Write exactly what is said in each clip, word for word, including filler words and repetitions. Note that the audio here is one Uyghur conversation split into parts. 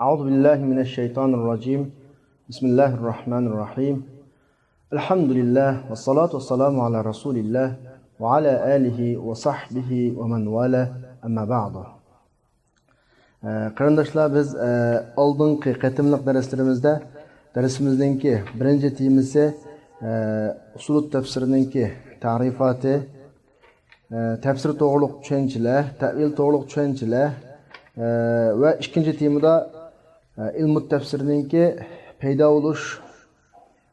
أعوذ بالله من الشيطان الرجيم. بسم الله الرحمن الرحيم. الحمد لله والصلاة والسلام على رسول الله وعلى آله وصحبه ومن والاه، أما بعد. ئە، قېرىنداشلار، بىز، ئە، ئالدىنقى قېتىملىق دەرسلىرىمىزدە دەرسىمىزنىڭكى بىرىنچى تېمىسى، ئە، ئۇسۇلۇت تەپسىرىنىڭكى تەرىپاتى، ئە، تەپسىر توغرۇلۇق چۈشەنچىلەر، تەۋىل توغرۇلۇق چۈشەنچىلەر، ئە، ۋە ئىككىنچى تېمىدا، ئە، ئىلمۇ تەپسىرنىڭكى پەيدا بولۇش،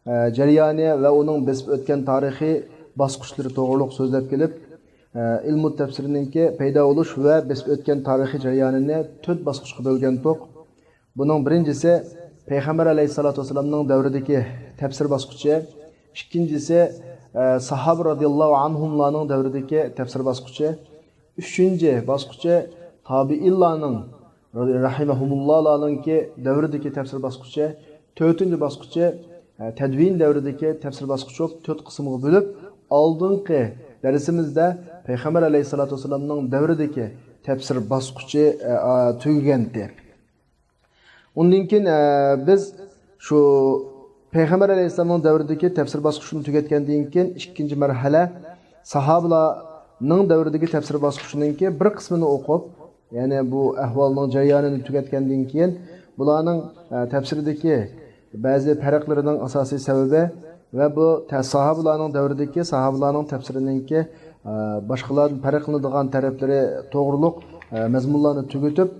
ئە، جەريانى ۋە ئۇنىڭ بېسىپ ئۆتكەن تارىخىي باسقۇچلىرى توغرۇلۇق سۆزلەپ كېلىپ، ئە، ئىلمۇ تەپسىرنىڭكى پەيدا بولۇش ۋە بېسىپ ئۆتكەن تارىخىي جەريانىنى تۆت باسقۇچقا بۆلگەنتۇق. بۇنىڭ بىرىنچىسى پەيغەمبەر ئەلەيھىسسالاتۇ ۋەسسالامنىڭ دەۋرىدىكى تەپسىر باسقۇچى، ئىككىنچىسى، ئە، ساھابە رازىياللاھۇ ئەنھۇملارنىڭ دەۋرىدىكى تەپسىر باسقۇچى، ئۈچىنچى باسقۇچى تابىئىنلارنىڭ، رەھىمەھۇمۇللاھلارنىڭكى دەۋرىدىكى تەپسىر باسقۇچى، تۆتىنچى باسقۇچى، ئە، تەدۋىن دەۋرىدىكى تەپسىر باسقۇچى بولۇپ تۆت قىسىمغا بۆلۈپ، ئالدىنقى دەرسىمىزدە پەيغەمبەر ئەلەيھىسسالاتۇ ۋەسسالامنىڭ دەۋرىدىكى تەپسىر باسقۇچى، ئە، ئا، تۈگىگەنتى. ئۇندىن كېيىن، ئە، بىز شۇ پەيغەمبەر ئەلەيھىسسالامنىڭ دەۋرىدىكى تەپسىر باسقۇچىنى تۈگەتكەندىن كېيىن، ئىككىنچى مەرھەلە ساھابىلارنىڭ دەۋرىدىكى تەپسىر باسقۇچىنىڭكى بىر قىسمىنى ئوقۇپ، يەنى بۇ ئەھۋالنىڭ جەريانىنى تۈگەتكەندىن كېيىن، بۇلارنىڭ، ئە، تەپسىرىدىكى بەزى پەرقلىرىنىڭ ئاساسىي سەۋەبى ۋە بۇ تە-، ساھابىلارنىڭ دەۋرىدىكى ساھابىلارنىڭ تەپسىرىنىڭكى، ئە، باشقىلاردىن پەرقلىنىدىغان تەرەپلىرى توغرۇلۇق، ئە، مەزمۇنلارنى تۈگىتىپ،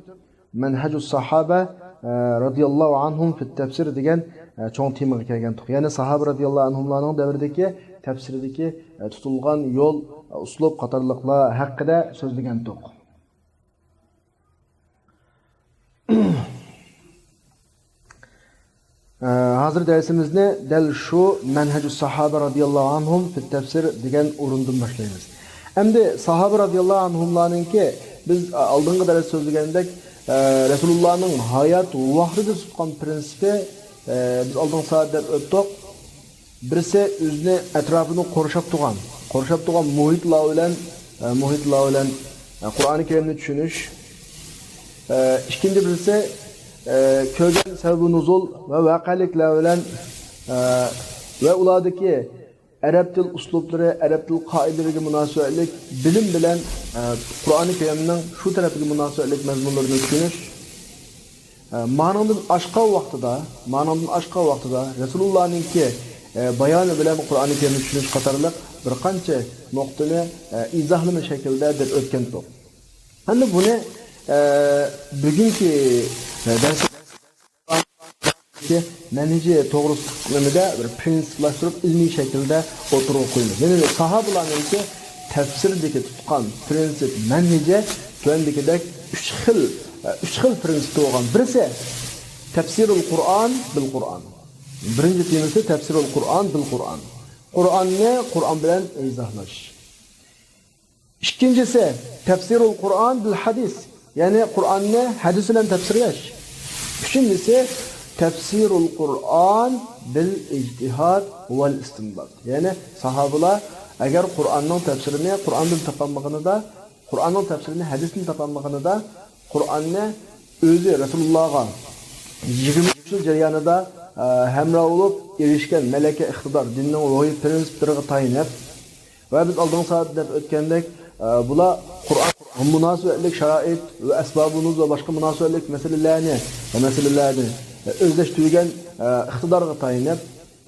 مەنھەجۇس ساھابە، ئە، رازىياللاھۇ ئەنھۇم فىت تەپسىر دېگەن، ئە، چوڭ تېمىغا كەلگەنتۇق. يەنى ساھابە رازىياللاھۇ ئەنھۇملارنىڭ دەۋرىدىكى تەپسىرىدىكى، ئە، تۇتۇلغان يول، ئە، ئۇسلۇب قاتارلىقلار ھەققىدە سۆزلىگەنتۇق. ئە، ھازىر دەرسىمىزنى دەل شۇ مەنھەجۇس ساھابە رازىياللاھۇ ئەنھۇم فىت تەپسىر دېگەن ئورۇندىن باشلايمىز. ئەمدى ساھابە رازىياللاھۇ ئەنھۇملارنىڭكى، بىز، ئە، ئالدىنقى دەرستە سۆزلىگەندەك، ئە، رەسۇلۇللانىڭ ھايات ۋاقتىدا تۇتقان پىرىنسىپى، ئە، بىز ئالدىنقى سائەت دەپ ئۆتتۇق. بىرسى ئۆزىنى، ئەتراپىنى قورشاپ تۇرغان، قورشاپ تۇرغان مۇھىتلار بىلەن، ئە، مۇھىتلار بىلەن، ئە، قۇرئانى كەرىمنى چۈشىنىش. ئە، ئىككىنچى بىرسى، ئە، كۆرگەن سەۋەبى نۇزۇل ۋە ۋەقەلىكلەر بىلەن، ئە، ۋە ئۇلاردىكى ئەرەب تىل ئۇسلۇبلىرى، ئەرەب تىل قائىدىلىرىگە مۇناسىۋەتلىك بىلىم بىلەن، ئە، قۇرئانى كەرىمنىڭ شۇ تەرەپىگە مۇناسىۋەتلىك مەزمۇنلىرىنى چۈشىنىش. ئە، مانىڭدىن ئاشقان ۋاقتىدا، مانىڭدىن ئاشقان ۋاقتىدا رەسۇلۇللانىڭكى، ئە، بايانى بىلەن قۇرئانى كەرىمنى چۈشىنىش قاتارلىق بىر قانچە نۇقتىنى، ئە، ئىزاھلىما شەكىلدە دەپ ئۆتكەنتۇق. ئەمدى بۇنى، ئە، بۈگۈنكى، ئە، دەرس مەنھىجى توغرىسىدا بىر پىرىنسىپلاشتۇرۇپ ئىلمىي شەكىلدە ئوتتۇرىغا قويىمىز. يەنى ساھابىلارنىڭكى تەپسىردىكى تۇتقان پىرىنسىپ مەنھىجى تۆۋەندىكىدەك ئۈچ خىل، ئۈچ خىل پىرىنسىپتا بولغان. بىرسى تەپسىرۇل قۇرئان بىل قۇرئان. بىرىنچى تېمىسى تەپسىرۇل قۇرئان بىل قۇرئان. قۇرئاننى قۇرئان بىلەن ئىزاھلاش. ئىككىنچىسى، تەپسىرۇل قۇرئان بىل ھەدىس، يەنى قۇرئاننى ھەدىس بىلەن تەپسىرلەش. ئۈچىنچىسى، تەپسىرۇل قۇرئان بىل ئىجتىھاد ۋەل ئىستىنبات، يەنى ساھابىلار ئەگەر قۇرئاننىڭ تەپسىرىنى قۇرئاندىن تاپالمىغىنىدا، قۇرئاننىڭ تەپسىرىنى ھەدىستىن تاپالمىغىنىدا، قۇرئاننى ئۆزى رەسۇلۇللاغا يىگىرمە ئۈچ يىل جەريانىدا، ئە، ھەمراھ بولۇپ ئېرىشكەن مەلەكە، ئىقتىدار، دىننىڭ روھىي پىرىنسىپلىرىغا تايىنىپ، ۋە بىز ئالدىنقى سائەتتە دەپ ئۆتكەندەك، ئە، بۇلار قۇرئان مۇناسىۋەتلىك شارائىت ۋە ئەسبابۇ نۇزۇل ۋە باشقا مۇناسىۋەتلىك مەسىلىلەرنى، مەسىلىلەرنى، ئە، ئۆزلەشتۈرگەن، ئە، ئىقتىدارغا تايىنىپ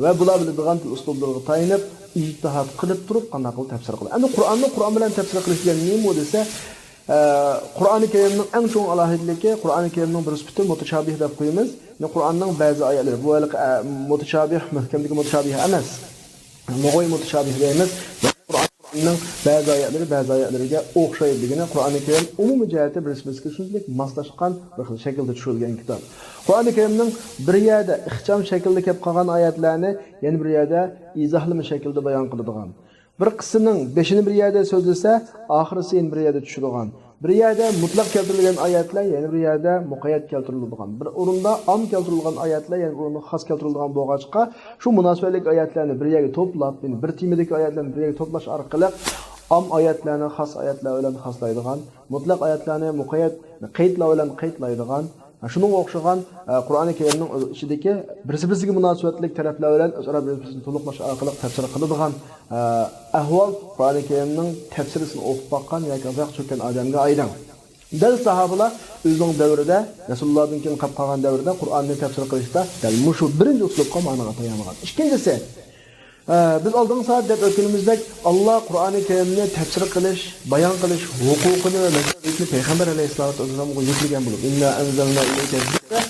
ۋە بۇلار بىلىدىغان تىل ئۇسلۇبلىرىغا تايىنىپ ئىجتىھاد قىلىپ تۇرۇپ قانداق قىلىپ تەپسىر قىلىدۇ. ئەمدى قۇرئاننى قۇرئان بىلەن تەپسىر قىلىش دېگەن نېمە دېسە، ئە، قۇرئانى كەرىمنىڭ ئەڭ چوڭ ئالاھىدىلىكى، قۇرئانى كەرىمنىڭ بىر سۈپىتى مۇتىشابىھ دەپ قويىمىز. يەنى قۇرئاننىڭ بەزى ئايەتلىرى، بۇ ھېلىقى، ئە، مۇتىشابىھ، مۇھكەمدىكى مۇتىشابىھ ئەمەس. لۇغەۋى مۇتىشابىھ دەيمىز. قۇرئان، قۇرئاننىڭ بەزى ئايەتلىرى بەزى ئايەتلىرىگە ئوخشايدۇ دېگىنى، قۇرئانى كەرىم ئومۇمىي جەھەتتە بىر-بىرسىگە شۇنچىلىك ماسلاشقان بىر خىل شەكىلدە چۈشۈرۈلگەن كىتاب. قۇرئانى كەرىمنىڭ بىر يەردە ئىخچام شەكىلدە كەپ قالغان ئايەتلەرنى يەنە بىر يەردە ئىزاھلىما شەكىلدە بايان قىلىدىغان. بىر قىسسىنىڭ بېشىنى بىر يەردە سۆزلىسە، ئاخىرىسى يەنە بىر يەردە چۈشىدىغان. بىر يەردە مۇتلەق كەلتۈرۈلگەن ئايەتلەر يەنە بىر يەردە مۇقەييەت كەلتۈرۈلىدىغان. بىر ئورۇندا ئام كەلتۈرۈلگەن ئايەتلەر يەنە بىر ئورۇندا خاس كەلتۈرۈلىدىغان بولغاچقا، شۇ مۇناسىۋەتلىك ئايەتلەرنى بىر يەرگە توپلاپ، يەنى بىر تېمىدىكى ئايەتلەرنى بىر يەرگە توپلاش ئارقىلىق ئام ئايەتلەرنى خاس ئايەتلەر بىلەن خاسلايدىغان، مۇتلەق ئايەتلەرنى مۇقەييەت قەيتلەر بىلەن قەيتلەيدىغان، شۇنىڭغا ئوخشىغان، ئە، قۇرئانى كەرىمنىڭ ئۆز ئىچىدىكى بىرسى-بىرسىگە مۇناسىۋەتلىك تەرەپلەر بىلەن ئۆزئارا بىر-بىرسىنى تولۇقلاش ئارقىلىق تەپسىر قىلىدىغان، ئە، ئەھۋال قۇرئانى كەرىمنىڭ تەپسىرىسىنى ئوقۇپ باققان ياكى ئازراق چۆككەن ئادەمگە ئايدىڭ. دەل ساھابىلار ئۆزىنىڭ دەۋرىدە، رەسۇلۇللادىن كېيىن قاپ قالغان دەۋرىدە قۇرئاننى تەپسىر قىلىشتا دەل مۇشۇ بىرىنچى ئۇسلۇبقا مانىغا تايانغان. ئىككىنچىسى، ئە، بىز ئالدىنقى سائەت دەپ ئۆتكىنىمىزدەك، ئاللا قۇرئانى كەرىمنى تەپسىر قىلىش، بايان قىلىش ھوقۇقىنى ۋە مەسئۇلىيىتىنى پەيغەمبەر ئەلەيھىسسالاتۇ ۋەسسالامغا يۈكلىگەن بولۇپ، «إنا أنزلنا إليك الذكر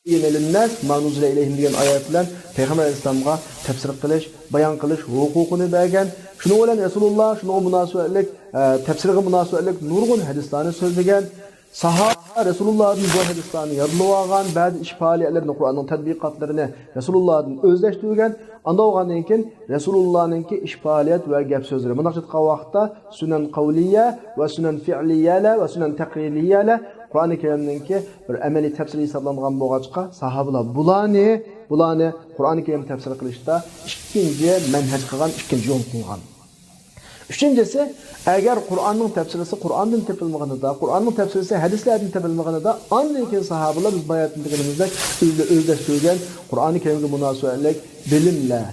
لتبين للناس ما نزل إليهم» دېگەن ئايەت بىلەن پەيغەمبەر ئەلەيھىسسالامغا تەپسىر قىلىش، بايان قىلىش ھوقۇقىنى بەرگەن. شۇنىڭ بىلەن رەسۇلۇللا شۇنىڭغا مۇناسىۋەتلىك، ئە، تەپسىرگە مۇناسىۋەتلىك نۇرغۇن ھەدىسلەرنى سۆزلىگەن. ساھابە رەسۇلۇللادىن بۇ ھەدىسلەرنى يادلىۋالغان، بەزى ئىش پائالىيەتلىرىنى، قۇرئاننىڭ تەتبىقاتلىرىنى رەسۇلۇللادىن ئۆزلەشتۈرگەن. ئاندا بولغاندىن كېيىن رەسۇلۇللانىڭكى ئىش پائالىيەت ۋە گەپ سۆزلىرى. مۇنداق ئېيتقان ۋاقىتتا سۈنەن قەۋلىيە ۋە سۈنەن فىئلىيەلەر ۋە سۈنەن تەقرىرىيەلەر قۇرئانى كەرىمنىڭكى بىر ئەمەلىي تەپسىرى ھېسابلانغان بولغاچقا، ساھابىلار بۇلارنى، بۇلارنى قۇرئانى كەرىم تەپسىر قىلىشتا ئىككىنچى مەنھەج قىلغان، ئىككىنچى يول قىلغان. ئۈچىنچىسى، ئەگەر قۇرئاننىڭ تەپسىرىسى قۇرئاندىن تېپىلمىغىنىدا، قۇرئاننىڭ تەپسىرىسى ھەدىسلەردىن تېپىلمىغىنىدا، ئاندىن كېيىن ساھابىلار بىز باياتىن دېگىنىمىزدەك ئۆزلە-، ئۆزلەشتۈرگەن قۇرئانى كەرىمگە مۇناسىۋەتلىك بىلىملەر،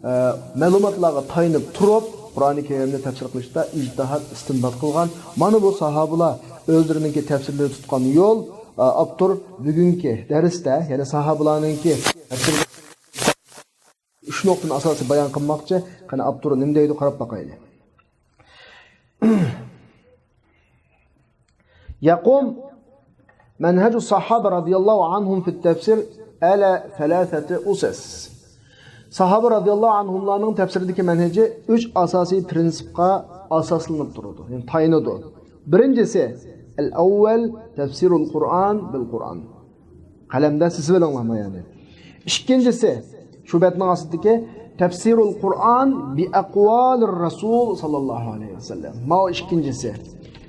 ئە، مەلۇماتلارغا تايىنىپ تۇرۇپ، قۇرئانى كەرىمنى تەپسىر قىلىشتا ئىجتىھاد، ئىستىنبات قىلغان. مانا بۇ ساھابىلار ئۆزلىرىنىڭكى تەپسىرلىرى تۇتقان يول، ئە، ئاپتور بۈگۈنكى دەرستە، يەنى ساھابىلارنىڭكى تەپسىر ئۈچ نۇقتىنى ئاساسىي بايان قىلماقچى. قېنى، ئاپتور نېمە دەيدۇ، قاراپ باقايلى. يقوم منهج الصحابة رضي الله عنهم في التفسير على ثلاثة أسس. ساھابە رەزىياللاھۇ ئەنھۇملارنىڭ تەپسىرىدىكى مەنھىجى ئۈچ ئاساسىي پىرىنسىپقا ئاساسلىنىپ تۇرىدۇ، يەنى تايىنىدۇ. بىرىنچىسى، الأول تفسير القرآن بالقرآن. قەلەمدە سىزىۋېلىڭلار مايانى. ئىككىنچىسى، شۇ بەتنىڭ ئاستىدىكى تفسير القرآن بأقوال الرسول صلى الله عليه وسلم. ماۋۇ ئىككىنچىسى.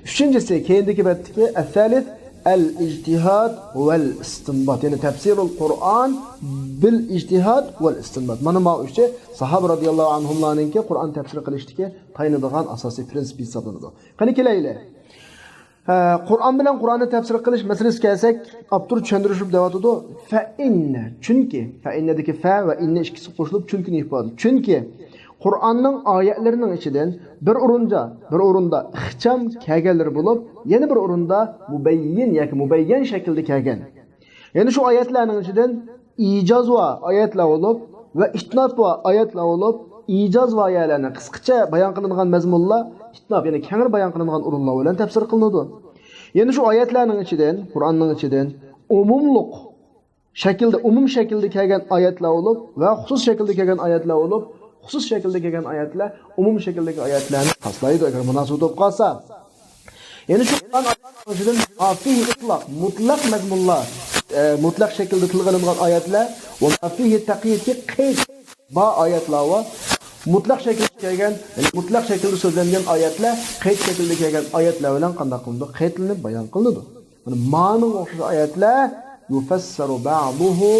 ئۈچىنچىسى، كەينىدىكى بەتتىكى الثالث الاجتهاد والاستنباط. يەنى تفسير القرآن بالاجتهاد والاستنباط. مانا ماۋۇ ئۈچى ساھابە رەزىياللاھۇ ئەنھۇملارنىڭكى قۇرئان تەپسىر قىلىشتىكى تايىنىدىغان ئاساسىي پىرىنسىپ ھېسابلىنىدۇ. قېنى كېلەيلى. ھە، قۇرئان بىلەن قۇرئاننى تەپسىر قىلىش مەسىلىسىگە كەلسەك، ئاپتور چۈشەندۈرۈشۈپ دەۋاتىدۇ. فەئىننە، چۈنكى، فەئىننەدىكى فە ۋە ئىننە ئىككىسى قوشۇلۇپ چۈنكىنى ئىپادىلەيدۇ. چۈنكى قۇرئاننىڭ ئايەتلىرىنىڭ ئىچىدىن بىر ئورۇندا، بىر ئورۇندا ئىخچام كەلگەنلىرى بولۇپ، يەنە بىر ئورۇندا مۇبەييىن ياكى مۇبەييەن شەكىلدە كەلگەن. يەنى شۇ ئايەتلەرنىڭ ئىچىدىن ئىجاز بار ئايەتلەر بولۇپ ۋە ئىتناب بار ئايەتلەر بولۇپ، ئىجاز بار ئايەتلەرنى قىسقىچە بايان قىلىنغان مەزمۇنلار، ئىتناب، يەنى كەڭرى بايان قىلىنغان ئورۇنلار بىلەن تەپسىر قىلىنىدۇ. يەنى شۇ ئايەتلەرنىڭ ئىچىدىن، قۇرئاننىڭ ئىچىدىن ئومۇملۇق شەكىلدە، ئومۇم شەكىلدە كەلگەن ئايەتلەر بولۇپ ۋە خۇسۇس شەكىلدە كەلگەن ئايەتلەر بولۇپ، خۇسۇس شەكىلدە كەلگەن ئايەتلەر ئومۇم شەكىلدىكى ئايەتلەرنى تاشلايدۇ، ئەگەر مۇناسىۋەت بولۇپ قالسا. يەنى شۇ قۇرئان ئايەتلىرىنىڭ ئىچىدىن ما فىھى ئىتلاق، مۇتلەق مەزمۇنلار، ئە، مۇتلەق شەكىلدە تىلغا ئېلىنغان ئايەتلەر ۋە ما فىھى تەقيىد، قەيت بار ئايەتلەر ۋە مۇتلەق شەكىلدە كەلگەن، يەنى مۇتلەق شەكىلدە سۆزلەنگەن ئايەتلەر، قەيت شەكىلدە كەلگەن ئايەتلەر بىلەن قانداق قىلىنىدۇ؟ قەيتلىنىپ بايان قىلىنىدۇ. مانا ماڭا ئوخشاش ئايەتلەر يۇفەسسەرۇ بەئزۇھۇ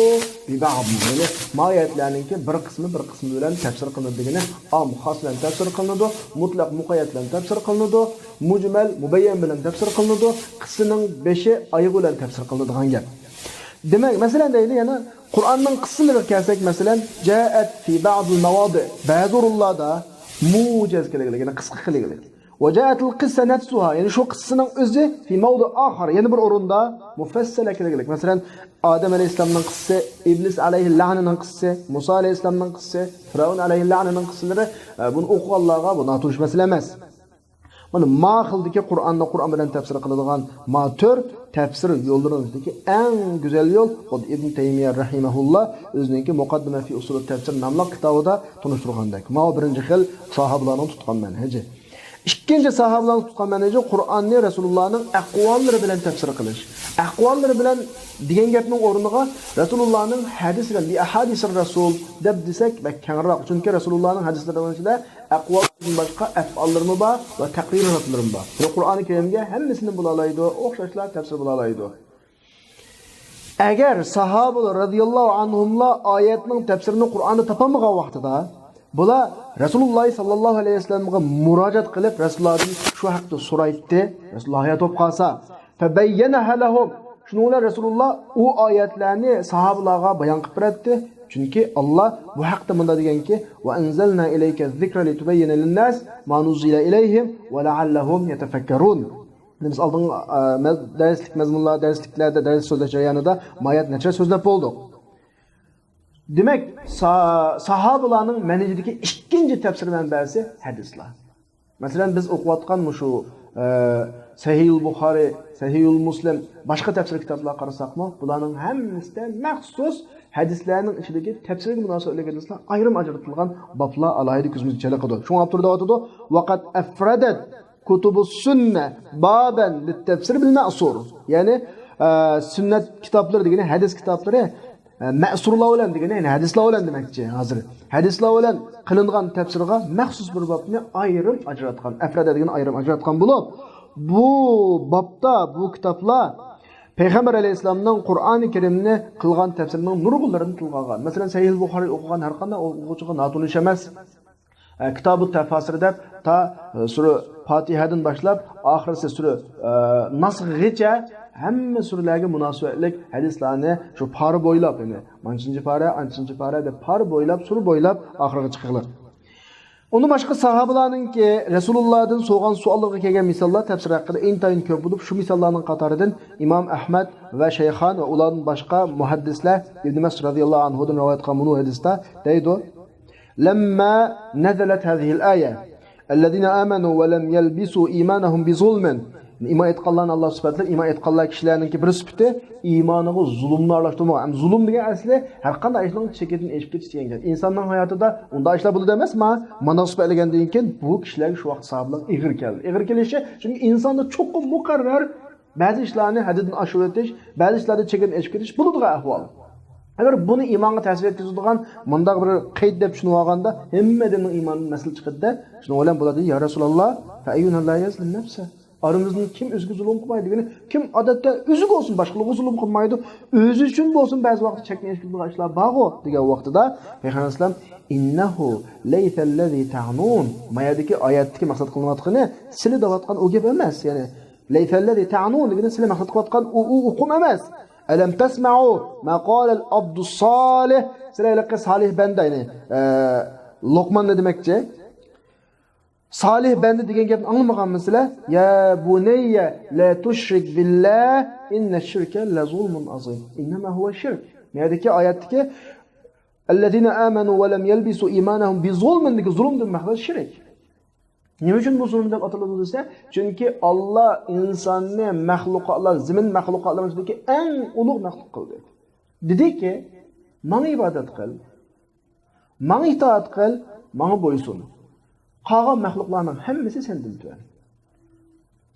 بىبەئز. يەنى ما ئايەتلەرنىڭكى بىر قىسمى بىر قىسمى بىلەن تەپسىر قىلىنىدۇ دېگىنى، ئام خاس بىلەن تەپسىر قىلىنىدۇ، مۇتلەق مۇقەييەت بىلەن تەپسىر قىلىنىدۇ، مۇجمەل مۇبەييەن بىلەن تەپسىر قىلىنىدۇ، قىسسىنىڭ بېشى ئايىغى بىلەن تەپسىر قىلىنىدىغان گەپ. دېمەك، مەسىلەن دەيلى، يەنە قۇرئاننىڭ قىسسىلىرىغا كەلسەك، مەسىلەن، جائەت فى بەئزىل مەۋادىئ، بەزى ئورۇنلاردا مۇجەز كەلگىلىك، يەنى قىسقا كەلگىلىك. ۋە جائەتىل قىسسە نەفسۇھا، يەنى شۇ قىسسىنىڭ ئۆزى فى مەۋدىئ ئاخار، يەنە بىر ئورۇندا مۇفەسسەلە كەلگىلىك. مەسىلەن، ئادەم ئەلەيھىسسالامنىڭ قىسسىسى، ئىبلىس ئەلەيھىللەئنىنىڭ قىسسىسى، مۇسا ئەلەيھىسسالامنىڭ قىسسىسى، فىرئەۋن ئەلەيھىللەئنىنىڭ قىسسىلىرى، ئە، بۇنى ئوقۇغانلارغا بۇ ناتونۇش مەسىلە ئەمەس. مانا ما خىلدىكى قۇرئاننى قۇرئان بىلەن تەپسىر قىلىدىغان ما تۈر تەپسىر يوللىرىدىكى ئەڭ گۈزەل يول، خۇددى ئىبن تەيمىيە رەھىمەھۇللا ئۆزىنىڭكى مۇقەددىمە فى ئۇسۇلىت تەفسىر ناملىق كىتابىدا تونۇشتۇرغاندەك. ماۋۇ بىرىنچى خىل ساھابىلارنىڭ تۇتقان مەنھىجى. ئىككىنچى ساھابىلارنىڭ تۇتقان مەنھىجى قۇرئاننى رەسۇلۇللانىڭ ئەقۋاللىرى بىلەن تەپسىر قىلىش. ئەقۋاللىرى بىلەن دېگەن گەپنىڭ ئورنىغا رەسۇلۇللانىڭ ھەدىسى بىلەن، بى ئەھادىسىر رەسۇل دەپ دېسەك بەك كەڭرەك. چۈنكى رەسۇلۇللانىڭ ھەدىسلىرىنىڭ ئىچىدە ئەقۋالدىن باشقا ئەفئاللىرىمۇ بار ۋە تەقرىراتلىرىمۇ بار. بىراق قۇرئانى كەرىمگە ھەممىسىنى بولالايدۇ، ئوخشاشلا تەپسىر بولالايدۇ. ئەگەر ساھابىلار رەزىياللاھۇ ئەنھۇملار ئايەتنىڭ تەپسىرىنى قۇرئاندا تاپالمىغان ۋاقتىدا، بۇلار رەسۇلۇللاھ ساللاللاھۇ ئەلەيھى ۋەسەللەمگە مۇراجىئەت قىلىپ، رەسۇلۇللاھدىن شۇ ھەقتە سورايتتى. رەسۇلۇللاھ ھايات بولۇپ قالسا، فەبەييەنەھا لەھۇم، شۇنىڭ بىلەن رەسۇلۇللا ئۇ ئايەتلەرنى ساھابىلارغا بايان قىلىپ بېرەتتى. چۈنكى ئاللا بۇ ھەقتە مۇنداق دېگەنكى، وأنزلنا إليك الذكر لتبين للناس ما نزل إليهم ولعلهم يتفكرون. بىز ئالدىنقى، ئە، مەز-، دەرسلىك مەزمۇنلار، دەرسلىكلەردە، دەرس سۆزلەش جەريانىدا ما ئايەت نەچچە سۆزلەپ بولدۇق. دېمەك، سا-، ساھابىلارنىڭ مەنھىجىدىكى ئىككىنچى تەپسىر مەنبەسى ھەدىسلار. مەسىلەن، بىز ئوقۇۋاتقان مۇشۇ، ئە، سەھىھۇل بۇخارى، سەھىھۇل مۇسلىم، باشقا تەپسىر كىتابلارغا قارىساقمۇ، بۇلارنىڭ ھەممىسىدە مەخسۇس ھەدىسلەرنىڭ ئىچىدىكى تەپسىرگە مۇناسىۋەتلىك ھەدىسلەر ئايرىم ئاجرىتىلغان بابلار ئالاھىدە كۆزىمىزگە چېلىقىدۇ. شۇڭا ئاپتور دەۋاتىدۇ، وقد أفردت كتب السنة بابا للتفسير بالمأثور. يەنى، ئە، سۈننەت كىتابلىرى دېگىنى ھەدىس كىتابلىرى، ئە، مەسۇرلار بىلەن دېگىنى، يەنى ھەدىسلار بىلەن دېمەكچى ھازىر. ھەدىسلار بىلەن قىلىنغان تەپسىرغا مەخسۇس بىر بابنى ئايرىم ئاجراتقان، ئەفرادە دېگىنى ئايرىم ئاجراتقان بولۇپ، بۇ بابتا، بۇ كىتابلار پەيغەمبەر ئەلەيھىسسالامنىڭ قۇرئانى كەرىمنى قىلغان تەپسىرىنىڭ نۇرغۇنلىرىنى تىلغا ئالغان. مەسىلەن، سەھىھۇل بۇخارى ئوقۇغان ھەر قانداق ئوقۇغۇچىغا ناتونۇش ئەمەس. ئە، كىتابۇت تەفاسىر دەپ تا، ئە، سۈرە پاتىھەدىن باشلاپ ئاخىرسى سۈرە، ئە، ناسغىچە ھەممە سۈرىلەرگە مۇناسىۋەتلىك ھەدىسلارنى شۇ پارە بويلاپ، يەنى مانچىنچى پارە، ئانچىنچى پارە دەپ پارە بويلاپ، سۈرە بويلاپ ئاخىرىغا چىقىغلىق. ئۇندىن باشقا ساھابىلارنىڭكى رەسۇلۇللادىن سورىغان سوئاللىرىغا كەلگەن مىساللار تەپسىرى ھەققىدە ئىنتايىن كۆپ بولۇپ، شۇ مىساللارنىڭ قاتارىدىن ئىمام ئەھمەد ۋە شەيخان ۋە ئۇلاردىن باشقا مۇھەددىسلەر ئىبن مەسئۇد رەزىياللاھۇ ئەنھۇدىن رىۋايەت قىلغان مۇنۇ ھەدىستە دەيدۇ، لما نزلت هذه الآية الذين آمنوا ولم يلبسوا إيمانهم بظلم. ئىمان ئېيتقانلارنى ئاللا سۈپەتلەپ، ئىمان ئېيتقانلار كىشىلەرنىڭكى بىر سۈپىتى ئىمانىغا زۇلۇمنى ئارىلاشتۇرمىغان. ھەم زۇلۇم دېگەن ئەسلى ھەر قانداق ئىشنىڭ چېكىدىن ئېشىپ كېتىش دېگەن گەپ. ئىنساننىڭ ھاياتىدا ئۇنداق ئىشلار بولىدۇ ئەمەسما؟ مانا سۈپەتلىگەندىن كېيىن بۇ كىشىلەرگە شۇ ۋاقىت ساھابىلار ئېغىر كەلدى. ئېغىر كېلىشى، چۈنكى ئىنساندا چوقۇم مۇقەررەر بەزى ئىشلارنى ھەددىدىن ئاشۇرۇۋېتىش، بەزى ئىشلاردا چېكىدىن ئېشىپ كېتىش بولىدىغان ئەھۋال. ئەگەر بۇنى ئىمانغا تەسىر يەتكۈزىدىغان مۇنداق بىر قەيت دەپ چۈشىنىۋالغاندا، ھەممە ئادەمنىڭ ئىمانىدىن مەسىلە چىقىدىدە، شۇنىڭ بىلەن بۇلار دېدى، يا رەسۇلاللا، فأينا لا يظلم نفسه؟ ئارىمىزدىن كىم ئۆزىگە زۇلۇم قىلمايدۇ دېگىنى، كىم ئادەتتە ئۆزىگە بولسۇن، باشقىلارغا زۇلۇم قىلمايدۇ، ئۆزى ئۈچۈن بولسۇن، بەزى ۋاقىتتا چەكتىن ئېشىپ كېتىدىغان ئىشلار بارغۇ دېگەن ۋاقتىدا، پەيغەمبەر ئەلەيھىسسالام، إنه ليس الذي تعنون، ما يەردىكى ئايەتتىكى مەقسەت قىلىنىۋاتقىنى سىلى دەۋاتقان ئۇ گەپ ئەمەس، يەنى ليس الذي تعنون دېگىنى سىلى مەقسەت قىلىۋاتقان ئۇ، ئۇ ئۇقۇم ئەمەس. ألم تسمعوا ما قال العبد الصالح؟ سىلەر ھېلىقى سالىھ بەندە، يەنى، ئە، لوقمان نېمە دېمەكچى؟ سالىھ بەندە دېگەن گەپنى ئاڭلىمىغانمۇ سىلەر؟ يا بني لا تشرك بالله إن الشرك لظلم عظيم. إنما هو شرك. نېمىدىكى ئايەتتىكى الذين آمنوا ولم يلبسوا إيمانهم بظلم دىكى زۇلۇمدىن مەقسەت شىرك. نېمە ئۈچۈن بۇ زۇلۇم دەپ ئاتىلىدۇ دېسە، چۈنكى ئاللا ئىنساننى مەخلۇقاتلار، زېمىن مەخلۇقاتلىرىنىڭ ئىچىدىكى ئەڭ ئۇلۇغ مەخلۇق قىلدى. دېدىكى، ماڭا ئىبادەت قىل، ماڭا ئىتائەت قىل، ماڭا بويسۇن. قالغان مەخلۇقلارنىڭ ھەممىسى سەندىن تۆۋەن.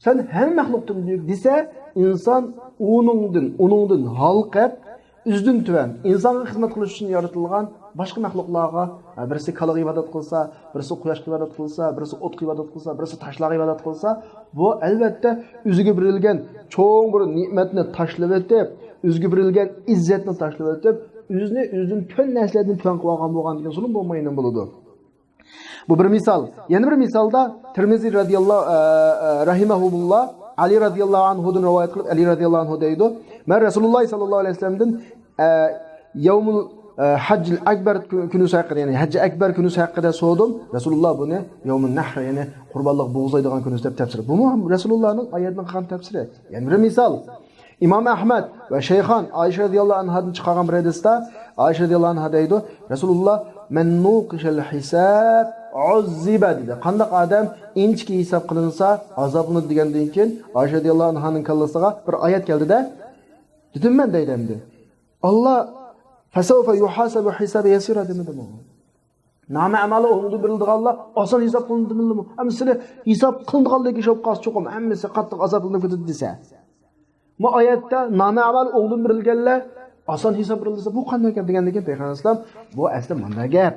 سەن ھەممە مەخلۇقتىن بۈيۈك دېسە، ئىنسان ئۇنىڭدىن، ئۇنىڭدىن ھالقىپ، ئۆزىدىن تۆۋەن، ئىنسانغا خىزمەت قىلىش ئۈچۈن يارىتىلغان باشقا مەخلۇقلارغا، ھە، بىرسى كالىغا ئىبادەت قىلسا، بىرسى قۇياشقا ئىبادەت قىلسا، بىرسى ئوتقا ئىبادەت قىلسا، بىرسى تاشلارغا ئىبادەت قىلسا، بۇ، ئەلۋەتتە، ئۆزىگە بېرىلگەن چوڭ بىر نېمەتنى تاشلىۋېتىپ، ئۆزىگە بېرىلگەن ئىززەتنى تاشلىۋېتىپ، ئۆزىنى ئۆزىدىن تۆۋەن نەرسىلەردىن تۆۋەن قىلىۋالغان بولغان دېگەن زۇلۇم بولمايدىغان بولىدۇ. بۇ بىر مىسال. يەنە بىر مىسالدا تىرمىزى رەزىياللاھۇ، ئە، ئە، رەھىمەھۇللا، ئەلى رەزىياللاھۇ ئەنھۇدىن رىۋايەت قىلىپ، ئەلى رەزىياللاھۇ ئەنھۇ دەيدۇ، مەن رەسۇلۇللا سەللەللاھۇ ئەلەيھى ۋەسەللەمدىن، ئە، يەۋمۇل، ئە، ھەججىل ئەكبەر كۈ-، كۈنىسى ھەققىدە، يەنى ھەججى ئەكبەر كۈنىسى ھەققىدە سورىدىم. رەسۇلۇللا بۇنى يەۋمۇن نەھر، يەنى قۇربانلىق بوغۇزلايدىغان كۈنىسى دەپ تەپسىر. بۇمۇ رەسۇلۇللانىڭ ئايەتنى قىلغان تەپسىرى. يەنە بىر مىسال. ئىمام ئەھمەد ۋە شەيخان ئائىشە رەزىياللاھۇ ئەنھادىن چىقارغان بىر ھەدىستە ئائىشە رەزىياللاھۇ ئەنھا دەيدۇ، رەسۇلۇللا، مەن نۇقىشەل ھىساب ئۇززىبە دېدى. قانداق ئادەم ئىنچىكە ھېساب قىلىنسا ئازابلىنىدۇ دېگەندىن كېيىن، ئائىشە رەزىياللاھۇ ئەنھانىڭ كاللىسىغا بىر ئايەت كەلدىدە، دېدىم مەن دەيدۇ ئەمدى. ئاللا، فەسەۋفە يۇھاسەبۇ ھىسابەن يەسىرا دېمىدىمۇ؟ نامە ئەمالى ئوڭدىن بېرىلىدىغانلار ئاسان ھېساب قىلىنىدىمۇ؟ ئەمدى سىلى ھېساب قىلىنىدىغانلىكى ئىش بولۇپ قالسا چوقۇم ھەممىسى قاتتىق ئازابلىنىپ كېتىدۇ دېسە. بۇ ئايەتتە نامە ئەمالى ئوڭدىن بېرىلگەنلەر ئاسان ھېساب بېرىلسە، بۇ قانداق گەپ دېگەندىن كېيىن پەيغەمبەر ئەلەيھىسسالام، بۇ ئەسلى مۇنداق گەپ.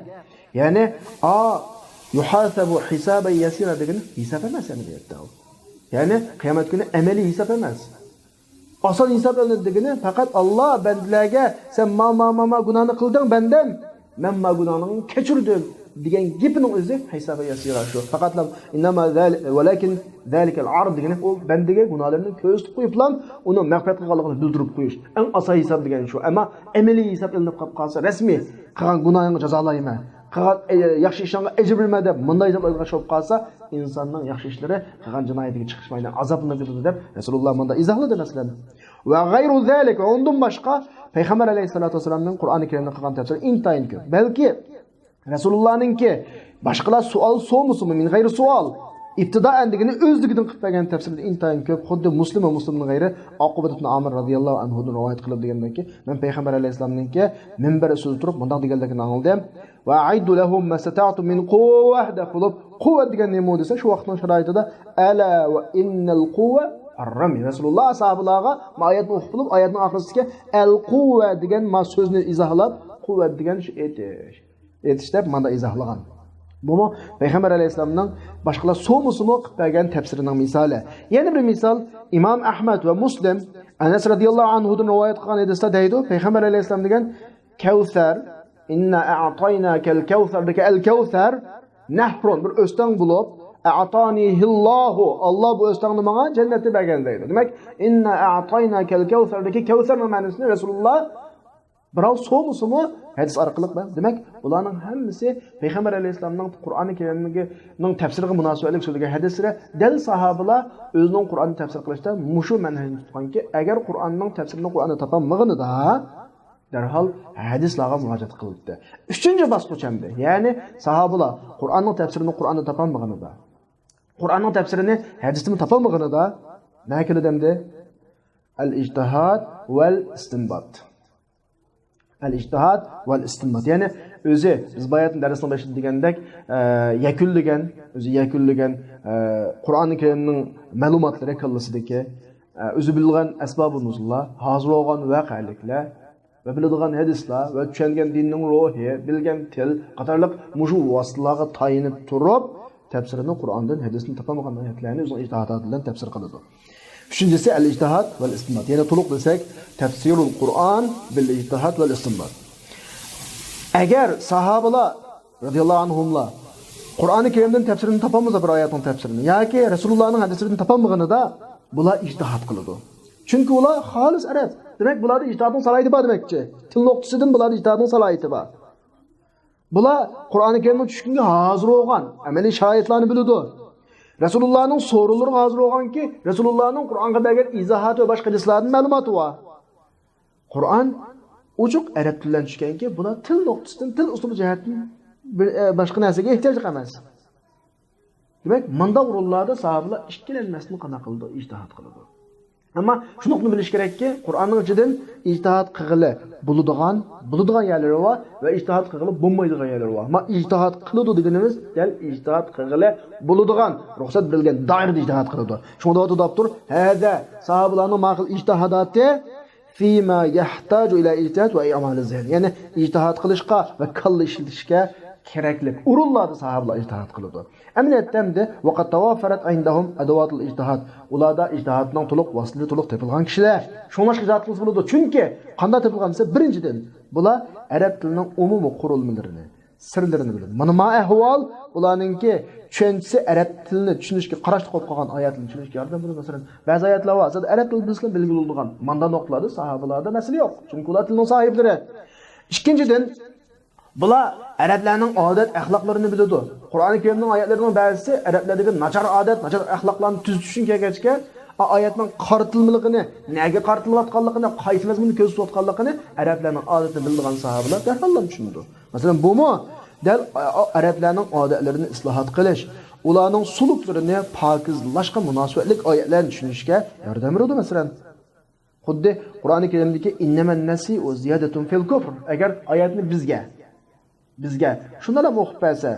يەنى، ئا، يۇھاسەبۇ ھىسابەن يەسىرا دېگىنى ھېساب ئەمەس ئەمەلىيەتتە ئۇ. يەنى، قىيامەت كۈنى ئەمەلىي ھېساب ئەمەس. ئاسان ھېساب ئەمەس دېگىنى، پەقەت ئاللا بەندىلەرگە، سەن ما، ما، ما، ما گۇناھنى قىلدىڭ، بەندەم. مەن ما گۇناھنى كەچۈردۈم. دېگەن گېپىنىڭ ئۆزى ھېسابى ياسىرا شۇ. پەقەتلا، ئىننەما زالىك، ۋەلەكىن زالىكەل ئارض دېگىنى ئۇ بەندىگە گۇناھلىرىنى كۆرسىتىپ قويۇپلا، ئۇنىڭ مەغپىرەت قىلغانلىقىنى بىلدۈرۈپ قويۇش. ئەڭ ئاسايى ھېساب دېگەن شۇ. ئەمما ئەمەلىي ھېساب ئېلىنىپ قېلىپ قالسا، رەسمىي قىلغان گۇناھىڭغا جازالايمەن، قىلغان، ئە، ياخشى ئىشىڭغا ئەجىر بېرىمەن دەپ مۇنداق ھېساب ئېلىنغان بولۇپ قالسا، ئىنساننىڭ ياخشى ئىشلىرى قىلغان جىنايىتىگە چىقىشمايدۇ، ئازابلىنىدۇ دەپ رەسۇلۇللا مۇنداق ئىزاھلىدى، مەسىلەن. ۋە غەيرۇ زالىك، ۋە ئۇندىن باشقا پەيغەمبەر ئەلەيھىسسالاتۇ ۋەسسالامنىڭ قۇرئانى كەرىمدە قىلغان تەپسىرى ئىنتايىن كۆپ. بەلكى رەسۇلۇللانىڭكى باشقىلار سوئال سورىمىسىمۇ، مىن غەيرى سوئال، ئىبتىدائەن دېگىنى ئۆزلۈكىدىن قىلىپ بەرگەن تەپسىرلىرى ئىنتايىن كۆپ. خۇددى مۇسلىم ۋە مۇسلىمدىن غەيرى ئۇقبە ئىبن ئامىر رازىياللاھۇ ئەنھۇدىن رىۋايەت قىلىپ دېگەندەكى، مەن پەيغەمبەر ئەلەيھىسسالامنىڭكى مىنبەر ئۈستىدە تۇرۇپ مۇنداق دېگەنلىكىنى ئاڭلىدىم. ۋە ئەئىددۇ لەھۇم مەستەتەئتۇم مىن قۇۋۋە دەپ بولۇپ، قۇۋۋەت دېگەن نېمە دېسە، شۇ ۋاقىتنىڭ شارائىتىدا ئەلا ۋە ئىننەل قۇۋۋە ئەررەمي. رەسۇلۇللا ئەسھابىلارغا ما ئايەتنى ئوقۇپ بولۇپ، ئايەتنىڭ ئاخىرىسىدىكى ئەل قۇۋۋە دېگەن ما سۆزنى ئىزاھلاپ، قۇۋۋەت دېگەن شۇ ئېتىش. ئېتىش دەپ مانا ئىزاھلىغان. بۇمۇ پەيغەمبەر ئەلەيھىسسالامنىڭ باشقىلار سورىمىسىمۇ قىلىپ بەرگەن تەپسىرىنىڭ مىسالى. يەنە بىر مىسال، ئىمام ئەھمەد ۋە مۇسلىم ئەنەس رازىياللاھۇ ئەنھۇدىن رىۋايەت قىلغان ھەدىستە دەيدۇ، پەيغەمبەر ئەلەيھىسسالام دېگەن، كەۋسەر، ئىننا ئەئتايناكەل كەۋسەر دېگەن ئەل كەۋسەر، نەھرۇن، بىر ئۆستەڭ بولۇپ، ئەئتانىھىللاھۇ، ئاللا بۇ ئۆستەڭنى ماڭا جەننەتتە بەرگەن دەيدۇ. دېمەك، ئىننا ئەئتايناكەل كەۋسەر دېگەن كەۋسەرنىڭ مەنىسىنى رەسۇلۇللا بىراۋ سورىمىسىمۇ ھەدىس ئارقىلىق بىلدى. دېمەك، بۇلارنىڭ ھەممىسى پەيغەمبەر ئەلەيھىسسالامنىڭ قۇرئانى كەرىمنىڭ تەپسىرىگە مۇناسىۋەتلىك سۆزلىگەن ھەدىسلىرى. دەل ساھابىلار ئۆزىنىڭ قۇرئاننى تەپسىر قىلىشتا مۇشۇ مەنھەجنى تۇتقانكى، ئەگەر قۇرئاننىڭ تەپسىرىنى قۇرئاندا تاپالمىغىنىدا، دەرھال ھەدىسلارغا مۇراجىئەت قىلىپتۇ. ئۈچىنچى باسقۇچ ئەمدى، يەنى ساھابىلار قۇرئاننىڭ تەپسىرىنى قۇرئاندا تاپالمىغىنىدا، قۇرئاننىڭ تەپسىرىنى ھەدىستىمۇ تاپالمىغىنىدا، نەگە كېلىدۇ ئەمدى؟ ئەل ئىجتىھاد ۋەل ئىستىنبات. ئەل ئىجتىھاد ۋەل ئىستىنبات. يەنى ئۆزى، بىز باياتىن دەرسنىڭ بېشىدا دېگەندەك، ئە، يەكۈنلىگەن، ئۆزى يەكۈنلىگەن، ئە، قۇرئانى كەرىمنىڭ مەلۇماتلىرى كاللىسىدىكى، ئە، ئۆزى بىلغان ئەسبابۇ نۇزۇللار، ھازىر بولغان ۋەقەلىكلەر ۋە بىلىدىغان ھەدىسلەر ۋە چۈشەنگەن دىننىڭ روھى، بىلگەن تىل قاتارلىق مۇشۇ ۋاسىتىلەرگە تايىنىپ تۇرۇپ، تەپسىرىنى قۇرئاندىن، ھەدىستىن تاپالمىغان ئايەتلەرنى ئۆزىنىڭ ئىجتىھاداتى بىلەن تەپسىر قىلىدۇ. ئۈچىنچىسى، ئەل ئىجتىھاد ۋەل ئىستىنبات. يەنى تولۇق دېسەك، تەفسىرۇل قۇرئان بىل ئىجتىھاد ۋەل ئىستىنبات. ئەگەر ساھابىلار رازىياللاھۇ ئەنھۇملار قۇرئانى كەرىمدىن تەپسىرىنى تاپالمىسا، بىر ئايەتنىڭ تەپسىرىنى ياكى رەسۇلۇللانىڭ ھەدىسىدىن تاپالمىغىنىدا، بۇلار ئىجتىھاد قىلىدۇ. چۈنكى ئۇلار خالىس ئەرەب. دېمەك، بۇلاردا ئىجتىھادنىڭ سالاھىيىتى بار دېمەكچى. تىل نۇقتىسىدىن بۇلاردا ئىجتىھادنىڭ سالاھىيىتى بار. بۇلار قۇرئانى كەرىمنىڭ چۈشكىنىگە ھازىر بولغان، ئەمەلىي شارائىتلارنى بىلىدۇ. رەسۇلۇللانىڭ سورۇنلىرىغا ھازىر بولغانكى، رەسۇلۇللانىڭ قۇرئانغا بەرگەن ئىزاھاتى ۋە باشقا ھەدىسلاردىن مەلۇماتى بار. قۇرئان ئوچۇق ئەرەب تىلى بىلەن چۈشكەنكى، بۇلار تىل نۇقتىسىدىن، تىل ئۇسلۇبى جەھەتتىن بىر، ئە، باشقا نەرسىگە ئېھتىياجلىق ئەمەس. دېمەك، مۇنداق ئورۇنلاردا ساھابىلار ئىككىلەنمەستىن قانداق قىلىدۇ؟ ئىجتىھاد قىلىدۇ. ئەمما شۇ نۇقتىنى بىلىش كېرەككى، قۇرئاننىڭ ئىچىدىن ئىجتىھاد قىلغىلى بولىدىغان، بولىدىغان يەرلىرى بار ۋە ئىجتىھاد قىلغىلى بولمايدىغان يەرلىرى بار. ئەمما ئىجتىھاد قىلىدۇ دېگىنىمىز دەل ئىجتىھاد قىلغىلى بولىدىغان، رۇخسەت بېرىلگەن دائىرىدە ئىجتىھاد قىلىدۇ. شۇڭا دەۋاتىدۇ ئاپتور، ھەزا، ساھابىلارنىڭ ماقۇل ئىجتىھاداتى فىما يەھتاجۇ ئىلە ئىجتىھاد ۋە ئىمالى زېھن. يەنى ئىجتىھاد قىلىشقا ۋە كاللا ئىشلىتىشكە كېرەكلىك ئورۇنلاردا ساھابىلار ئىجتىھاد قىلىدۇ. ئەمەلىيەتتە ئەمدى، ۋەقەد تەۋافەرەت ئىندەھۇم ئەدەۋاتۇل ئىجتىھاد. ئۇلاردا ئىجتىھادنىڭ تولۇق ۋاسىتىلىرى تولۇق تېپىلغان كىشىلەر. شۇڭلاشقا ئىجتىھاد قىلسا بولىدۇ. چۈنكى قانداق تېپىلغان دېسە، بىرىنچىدىن، بۇلار ئەرەب تىلىنىڭ ئومۇمىي قۇرۇلمىلىرىنى، سىرلىرىنى بىلىدۇ. مانا ما ئەھۋال ئۇلارنىڭكى چۈشەنچىسى، ئەرەب تىلىنى چۈشىنىشكە قاراشلىق بولۇپ قالغان ئايەتلەرنى چۈشىنىشكە ياردەم بېرىدۇ. مەسىلەن، بەزى ئايەتلەر بار، زادى ئەرەب تىلى بىلسىلا بىلگىلى بولىدىغان. مانداق نۇقتىلاردا ساھابىلاردا مەسىلە يوق. چۈنكى ئۇلار تىلنىڭ ساھىبلىرى. ئىككىنچىدىن، بۇلار ئەرەبلەرنىڭ ئادەت ئەخلاقلىرىنى بىلىدۇ. قۇرئانى كەرىمنىڭ ئايەتلىرىنىڭ بەزىسى ئەرەبلەردىكى ناچار ئادەت، ناچار ئەخلاقلارنى تۈزىتىش ئۈچۈن كەلگەچكە، ئا-، ئايەتنىڭ قارىتىلمىلىقىنى، نەگە قارىتىلىۋاتقانلىقىنى، قايسى مەزمۇننى كۆرسىتىۋاتقانلىقىنى ئەرەبلەرنىڭ ئادىتىنى بىلىدىغان ساھابىلار دەرھاللا چۈشىنىدۇ. مەسىلەن، بۇمۇ دەل، ئا-، ئا-، ئەرەبلەرنىڭ ئادەتلىرىنى ئىسلاھات قىلىش، ئۇلارنىڭ سۇلۇكلىرىنى پاكىزلاشقا مۇناسىۋەتلىك ئايەتلەرنى چۈشىنىشكە ياردەم بېرىدۇ، مەسىلەن. خۇددى قۇرئانى كەرىمدىكى «ئىننەمەن نەسىئۇ زىيادەتۇن فىل كۇفر». ئەگەر ئايەتنى بىزگە، بىزگە شۇنداقلا ئوقۇپ بەرسە،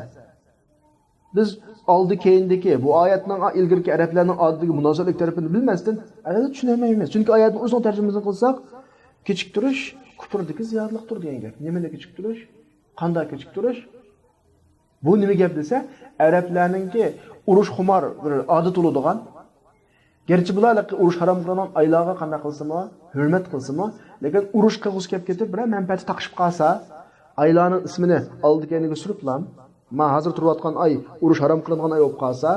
بىز ئالدى كەينىدىكى بۇ ئايەتنىڭ ئىلگىرىكى ئەرەبلەرنىڭ ئادىتىگە مۇناسىۋەتلىك تەرىپىنى بىلمەستىن، ئەلۋەتتە چۈشىنەلمەيمىز. چۈنكى ئايەتنىڭ ئۆزىنىڭ تەرجىمىسىنى قىلساق، كېچىكتۈرۈش كۇپۇردىكى زىيادىلىقتۇر دېگەن گەپ. نېمىنى كېچىكتۈرۈش؟ قانداق كېچىكتۈرۈش؟ بۇ نېمە گەپ دېسە، ئەرەبلەرنىڭكى ئۇرۇشخۇمار بىر ئادىتى بولىدىغان. گەرچە بۇلار ھېلىقى ئۇرۇش ھارام قىلىنغان ئايلارغا قانداق قىلسىمۇ، ھۆرمەت قىلسىمۇ، لېكىن ئۇرۇش قىلغۇسى كەپ كېتىپ، بىرەر مەنپەئەتى تاقىشىپ قالسا، ئايلارنىڭ ئىسمىنى ئالدى كەينىگە سۈرۈپلا، ما ھازىر تۇرۇۋاتقان ئاي ئۇرۇش ھارام قىلىنغان ئاي بولۇپ قالسا،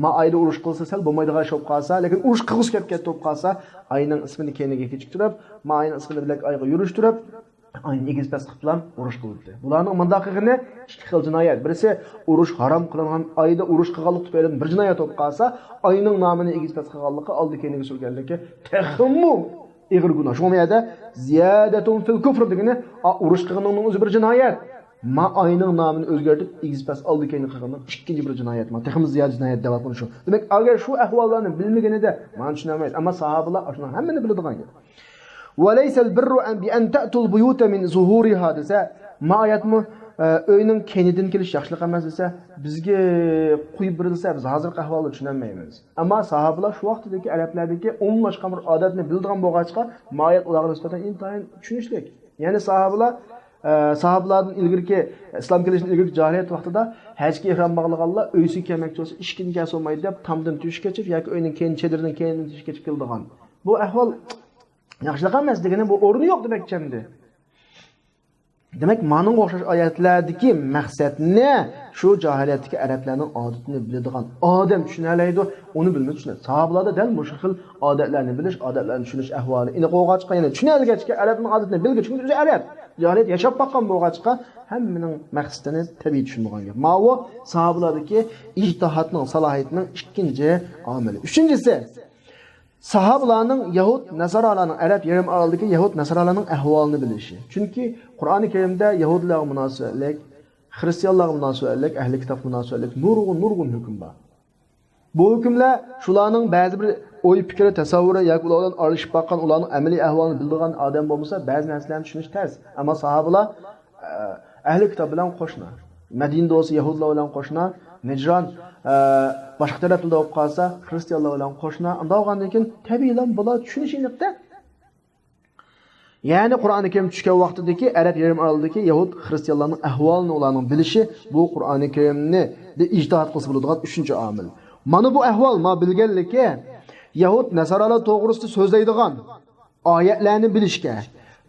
ما ئايدا ئۇرۇش قىلسا سەل بولمايدىغان ئىش بولۇپ قالسا، لېكىن ئۇرۇش قىلغۇسى كەپ كەتتى بولۇپ قالسا، ئاينىڭ ئىسمىنى كەينىگە كېچىكتۈرۈپ، ما ئاينىڭ ئىسمىنى بىلەك ئايغا يۈرۈشتۈرۈپ، ئاينى ئېگىز پەس قىلىپلا ئۇرۇش قىلدى. بۇلارنىڭ مۇنداق قىلغىنى ئىككى خىل جىنايەت. بىرسى، ئۇرۇش ھارام قىلىنغان ئايدا ئۇرۇش قىلغانلىق تۈپەيلىدىن بىر جىنايەت بولۇپ قالسا، ئاينىڭ نامىنى ئېگىز پەس قىلغانلىقى، ئالدى كەينىگە سۈرگەنلىكى تېخىمۇ ئېغىر گۇناھ. شۇڭا بۇ يەردە زىيادەتۇن فىل كۇفر دېگىنى، ئا، ئۇرۇش قىلغىنىڭنىڭ ئۆزى بىر جىنايەت. ما ئاينىڭ نامىنى ئۆزگەرتىپ، ئېگىز پەس ئالدى كەينى قىلغىنىڭ ئىككىنچى بىر جىنايەت. ما تېخىمۇ زىيادە جىنايەت دەۋاتقىنى شۇ. دېمەك، ئەگەر شۇ ئەھۋاللارنى بىلمىگىنىدە، مانا چۈشىنەلمەيدۇ. ئەمما ساھابىلار شۇنىڭ ھەممىنى بىلىدىغان گەپ. وليس البر بأن تأتوا البيوت من ظهورها دېسە، ما ئايەتمۇ، ئە، ئۆينىڭ كەينىدىن كېلىش ياخشىلىق ئەمەس دېسە، بىزگە قويۇپ بېرىلسە، بىز ھازىرقى ئەھۋالنى چۈشىنەلمەيمىز. ئەمما ساھابىلار شۇ ۋاقتىدىكى ئەرەبلەردىكى ئومۇملاشقان بىر ئادەتنى بىلىدىغان بولغاچقا، ما ئايەت ئۇلارغا نىسبەتەن ئىنتايىن چۈشىنىشلىك. يەنى ساھابىلار، ئە، ساھابىلاردىن ئىلگىرىكى، ئىسلام كېلىشتىن ئىلگىرىكى جاھىلىيەت ۋاقتىدا ھەجگە ئېھرام باغلىغانلار ئۆيسىگە كەلمەكچى بولسا، ئىشىكىدىن كەلسە بولمايدۇ دەپ، تامدىن تۆشۈك ئېچىپ ياكى ئۆينىڭ كەينى چېدىرىنىڭ كەينىدىن تۆشۈك ئېچىپ كېلىدىغان. بۇ ئەھۋال ياخشىلىق ئەمەس دېگىنى، بۇ ئورنى يوق دېمەكچى ئەمدى. دېمەك، مانىڭغا ئوخشاش ئايەتلەردىكى مەقسەتنى شۇ جاھىلىيەتتىكى ئەرەبلەرنىڭ ئادىتىنى بىلىدىغان ئادەم چۈشىنەلەيدۇ، ئۇنى بىلمىسە چۈشىنەلمەيدۇ. ساھابىلاردا دەل مۇشۇ خىل ئادەتلەرنى بىلىش، ئادەتلەرنى چۈشىنىش ئەھۋالى ئېنىق بولغاچقا، يەنى چۈشىنەلگەچكە ئەرەبنىڭ ئادىتىنى بىلگەچكە، چۈنكى ئۆزى ئەرەب، جاھىلىيەت ياشاپ باققان بولغاچقا، ھەممىنىڭ مەقسىتىنى تەبىئىي چۈشىنىدىغان گەپ. ماۋۇ ساھابىلاردىكى ئىجتىھادنىڭ سالاھىيىتىنىڭ ئىككىنچى ئامىلى. ئۈچىنچىسى، ساھابىلارنىڭ يەھۇد نەسارالارنىڭ، ئەرەب يېرىم ئارىلىدىكى يەھۇد نەسارالارنىڭ ئەھۋالىنى بىلىشى. چۈنكى قۇرئانى كەرىمدە يەھۇدىيلارغا مۇناسىۋەتلىك، خرىستىيانلارغا مۇناسىۋەتلىك، ئەھلى كىتابقا مۇناسىۋەتلىك نۇرغۇن، نۇرغۇن ھۆكۈم بار. بۇ ھۆكۈملەر شۇلارنىڭ بەزى بىر ئوي پىكرى، تەسەۋۋۇرى ياكى ئۇلار بىلەن ئارىلىشىپ باققان، ئۇلارنىڭ ئەمەلىي ئەھۋالىنى بىلىدىغان ئادەم بولمىسا، بەزى نەرسىلەرنى چۈشىنىش تەس. ئەمما ساھابىلار، ئە، ئەھلى كىتاب بىلەن قوشنا. مەدىنىدە بولسا يەھۇدىيلار بىلەن قوشنا، نىجران، ئە، باشقا تەرەپلەردە بولۇپ قالسا خرىستىيانلار بىلەن قوشنا. ئۇنداق بولغاندىن كېيىن تەبىئىيلا بۇلار چۈشىنىشى ئېنىقتە. يەنى قۇرئانى كەرىم چۈشكەن ۋاقتىدىكى ئەرەب يېرىم ئارىلىدىكى يەھۇد خرىستىيانلارنىڭ ئەھۋالىنى ئۇلارنىڭ بىلىشى، بۇ قۇرئانى كەرىمنى دە ئىجتىھات قىلسا بولىدىغان ئۈچىنچى ئامىل. مانا بۇ ئەھۋال، ما بىلگەنلىكى، يەھۇد نەسارالار توغرىسىدا سۆزلەيدىغان ئايەتلەرنى بىلىشكە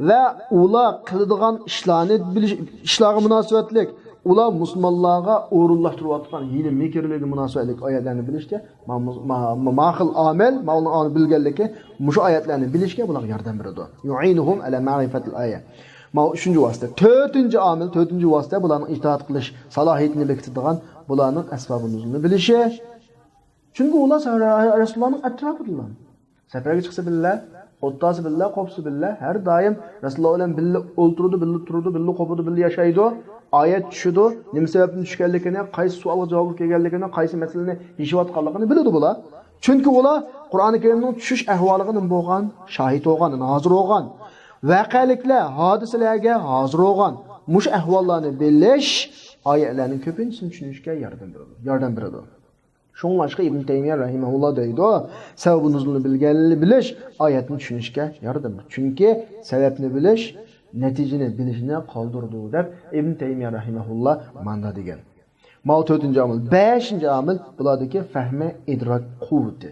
ۋە ئۇلار قىلىدىغان ئىشلارنى بىلىش، ئىشلارغا مۇناسىۋەتلىك، ئۇلار مۇسۇلمانلارغا ئورۇنلاشتۇرۇۋاتقان ھىيلە مىكىرلىرىگە مۇناسىۋەتلىك ئايەتلەرنى بىلىشكە، ما، ما، ما، ما خىل ئامىل، ما ئۇنىڭ ئامىل بىلگەنلىكى مۇشۇ ئايەتلەرنى بىلىشكە بۇلارغا ياردەم بېرىدۇ. يۇئىنۇھۇم ئەلە مەرىفەتىل ئايە. ما ئۈچىنچى ۋاسىتە. تۆتىنچى ئامىل، تۆتىنچى ۋاسىتە بۇلارنىڭ ئىجتىھات قىلىش سالاھىيىتىنى بېكىتىدىغان، بۇلارنىڭ ئەسبابى نۇزۇلنى بىلىشى. چۈنكى ئۇلار سا-، رەسۇلۇللانىڭ ئەتراپىدىلا. سەپەرگە چىقسا بىللە، ئولتۇرسا بىللە، قوپسا بىللە، ھەر دايىم رەسۇلۇللا بىلەن بىللە ئولتۇرىدۇ، بىللە تۇرىدۇ، بىللە قوپىدۇ، بىللە ياشايدۇ. ئايەت چۈشىدۇ، نېمە سەۋەبتىن چۈشكەنلىكىنى، قايسى سوئالغا جاۋابلىق كەلگەنلىكىنى، قايسى مەسىلىنى يېشىۋاتقانلىقىنى بىلىدۇ بۇلار. چۈنكى ئۇلار قۇرئانى كەرىمنىڭ چۈشۈش ئەھۋالىغا نېمە بولغان؟ شاھىت بولغان، ھازىر بولغان. ۋەقەلىكلەر، ھادىسىلەرگە ھازىر بولغان. مۇشۇ ئەھۋاللارنى بىلىش ئايەتلەرنىڭ كۆپىنچىسىنى چۈشىنىشكە ياردەم بېرىدۇ. ياردەم بېرىدۇ. شۇڭلاشقا ئىبن تەيمىيە رەھىمەھۇللا دەيدۇ، سەۋەبى نۇزۇلنى بىلگەنلى بىلىش ئايەتنى چۈشىنىشكە ياردەم بېرىدۇ. چۈنكى سەۋەبنى بىلىش نەتىجىنى بىلىشنى قالدۇرىدۇ، دەپ ئىبن تەيمىيە رەھىمەھۇللا ماندا دېگەن. ماۋۇ تۆتىنچى ئامىل. بەشىنچى ئامىل بۇلاردىكى فەھمى ئىدراك قۇۋۋىتى.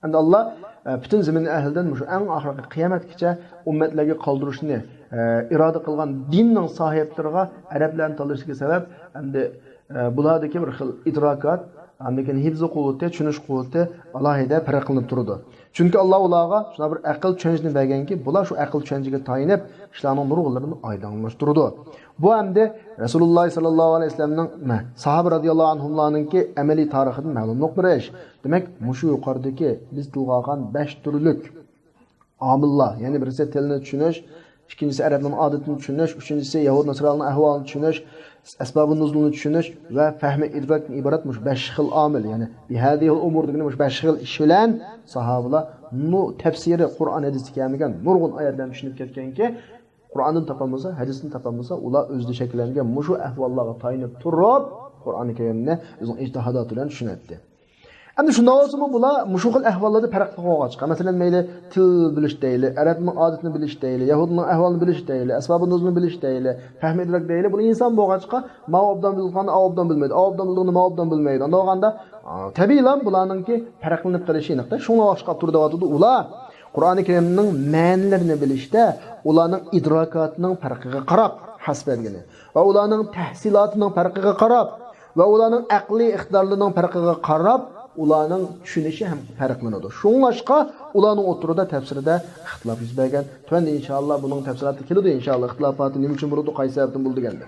ئەمدى ئاللا، ئە، پۈتۈن زېمىن ئەھلىدىن مۇشۇ ئەڭ ئاخىرقى قىيامەتكىچە ئۈممەتلەرگە قالدۇرۇشنى، ئە، ئىرادە قىلغان دىننىڭ ساھىبلىرىغا ئەرەبلەرنى تاللىشىدىكى سەۋەب، ئەمدى، ئە، بۇلاردىكى بىر خىل ئىدراكات، ئاندىن كېيىن ھىفزى قۇۋۋىتى، چۈشىنىش قۇۋۋىتى ئالاھىدە پەرقلىنىپ تۇرىدۇ. چۈنكى ئاللا ئۇلارغا شۇنداق بىر ئەقىل چۈشەنچىنى بەرگەنكى، بۇلار شۇ ئەقىل چۈشەنچىگە تايىنىپ، ئىشلارنىڭ نۇرغۇنلىرىنى ئايدىڭلاشتۇرىدۇ. بۇ ئەمدى رەسۇلۇللا ساللاللاھۇ ئەلەيھى ۋەسەللەمنىڭ، مە، ساھابە رەزىياللاھۇ ئەنھۇملارنىڭكى ئەمەلىي تارىخىدىن مەلۇملۇق بېرىش. دېمەك، مۇشۇ يۇقىرىدىكى بىز تىلغا ئالغان بەش تۈرلۈك ئامىللار، يەنى بىرسى تىلنى چۈشىنىش، ئىككىنچىسى ئەرەبنىڭ ئادىتىنى چۈشىنىش، ئۈچىنچىسى يەھۇد نەسرانىڭ ئەھۋالىنى چۈشىنىش، ئەسبابى نۇزۇلنى چۈشىنىش ۋە فەھمى ئىدراكتىن ئىبارەت مۇشۇ بەش خىل ئامىل، يەنى بىھازىھىل ئۇمۇر دېگىنى مۇشۇ بەش خىل ئىش بىلەن ساھابىلار نۇ-، تەپسىرى قۇرئان، ھەدىستە كەلمىگەن نۇرغۇن ئايەتلەرنى چۈشىنىپ كەتكەنكى، قۇرئاندىن تاپالمىسا، ھەدىستىن تاپالمىسا، ئۇلار ئۆزىدە شەكىللەنگەن مۇشۇ ئەھۋاللارغا تايىنىپ تۇرۇپ، قۇرئانى كەرىمنى ئۆزىنىڭ ئىجتىھاداتى بىلەن چۈشىنەتتى. ئەمدى شۇنداق بولسىمۇ، بۇلار مۇشۇ خىل ئەھۋاللاردا پەرقلىق بولغاچقا، مەسىلەن، مەيلى تىل بىلىش دەيلى، ئەرەبنىڭ ئادىتىنى بىلىش دەيلى، يەھۇدنىڭ ئەھۋالىنى بىلىش دەيلى، ئەسبابى نۇزۇلنى بىلىش دەيلى، پەھمى ئىدراك دەيلى، بۇلار ئىنسان بولغاچقا، ماۋۇ ئوبدان بىلىدىغاننى ئاۋۇ ئوبدان بىلمەيدۇ، ئاۋۇ ئوبدان بىلىدىغاننى ماۋۇ ئوبدان بىلمەيدۇ. ئانداق بولغاندا، ئا، تەبىئىيلا بۇلارنىڭكى پەرقلىنىپ قېلىشى ئېنىقتە. شۇڭلاشقا تۇر دەۋاتىدۇ ئۇلار. قۇرئانى كەرىمنىڭ مەنىلىرىنى بىلىشتە ئۇلارنىڭ ئىدراكاتىنىڭ پەرقىگە قاراپ ھەس بەرگىنى ۋە ئۇلارنىڭ تەھسىلاتىنىڭ پەرقىگە قاراپ، ۋە ئۇلارنىڭ ئەقلىي ئىقتىدارلىرىنىڭ پەرقىگە قاراپ، ئۇلارنىڭ چۈشىنىشى ھەم پەرقلىنىدۇ. شۇڭلاشقا ئۇلارنىڭ ئوتتۇرىدا تەپسىرىدە ئىختىلاپ يۈز بەرگەن. تۆۋەندە ئىنشائاللا بۇنىڭ تەپسىلاتى كېلىدۇ ئىنشائاللا. ئىختىلاپاتى نېمە ئۈچۈن بولىدۇ، قايسى سەۋەبتىن بولىدۇ دېگەندە.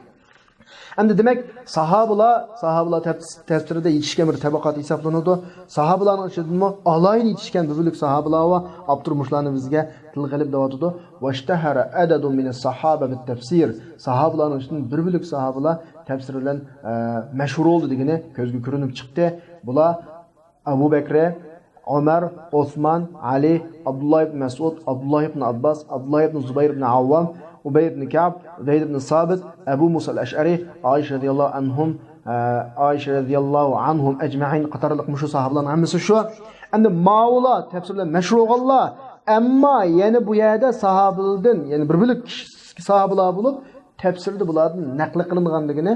ئەمدى دېمەك، ساھابىلار، ساھابىلار تەپس-، تەپسىرىدە يېتىشكەن بىر تەبەقات ھېسابلىنىدۇ. ساھابىلارنىڭ ئىچىدىنمۇ ئالاھىدە يېتىشكەن بىر بۆلەك ساھابىلار بار. ئاپتور مۇشۇلارنى بىزگە تىلغا ئېلىپ دەۋاتىدۇ. «واشتهر عدد من الصحابة بالتفسير». ساھابىلارنىڭ ئىچىدىن بىر بۆلەك ساھابىلار تەپسىر بىلەن، ئە، مەشھۇر بولدى دېگىنى كۆزگە كۆرۈنۈپ چىقتى. بۇلار ئەبۇ بەكرى، ئۆمەر، ئوسمان، ئەلى، ئابدۇللا ئىبن مەسئۇد، ئابدۇللا ئىبن ئابباس، ئابدۇللا ئىبن زۇبەير ئىبن ئاۋۋام، ئۇبەي ئىبن كەئب، زەيد ئىبن سابىت، ئەبۇ مۇسا ئەل ئەشئەرى، ئائىشە رەزىياللاھۇ ئەنھۇم، ئە، ئائىشە رەزىياللاھۇ ئەنھۇم ئەجمەئىن قاتارلىق مۇشۇ ساھابىلارنىڭ ھەممىسى شۇ. ئەمدى ماۋۇلار تەپسىر بىلەن مەشھۇر بولغانلار، ئەمما يەنە بۇ يەردە ساھابىلىدىن، يەنى بىر بۆلەك كىشى ساھابىلار بولۇپ، تەپسىردە بۇلاردىن نەقلى قىلىنغان دېگىنى،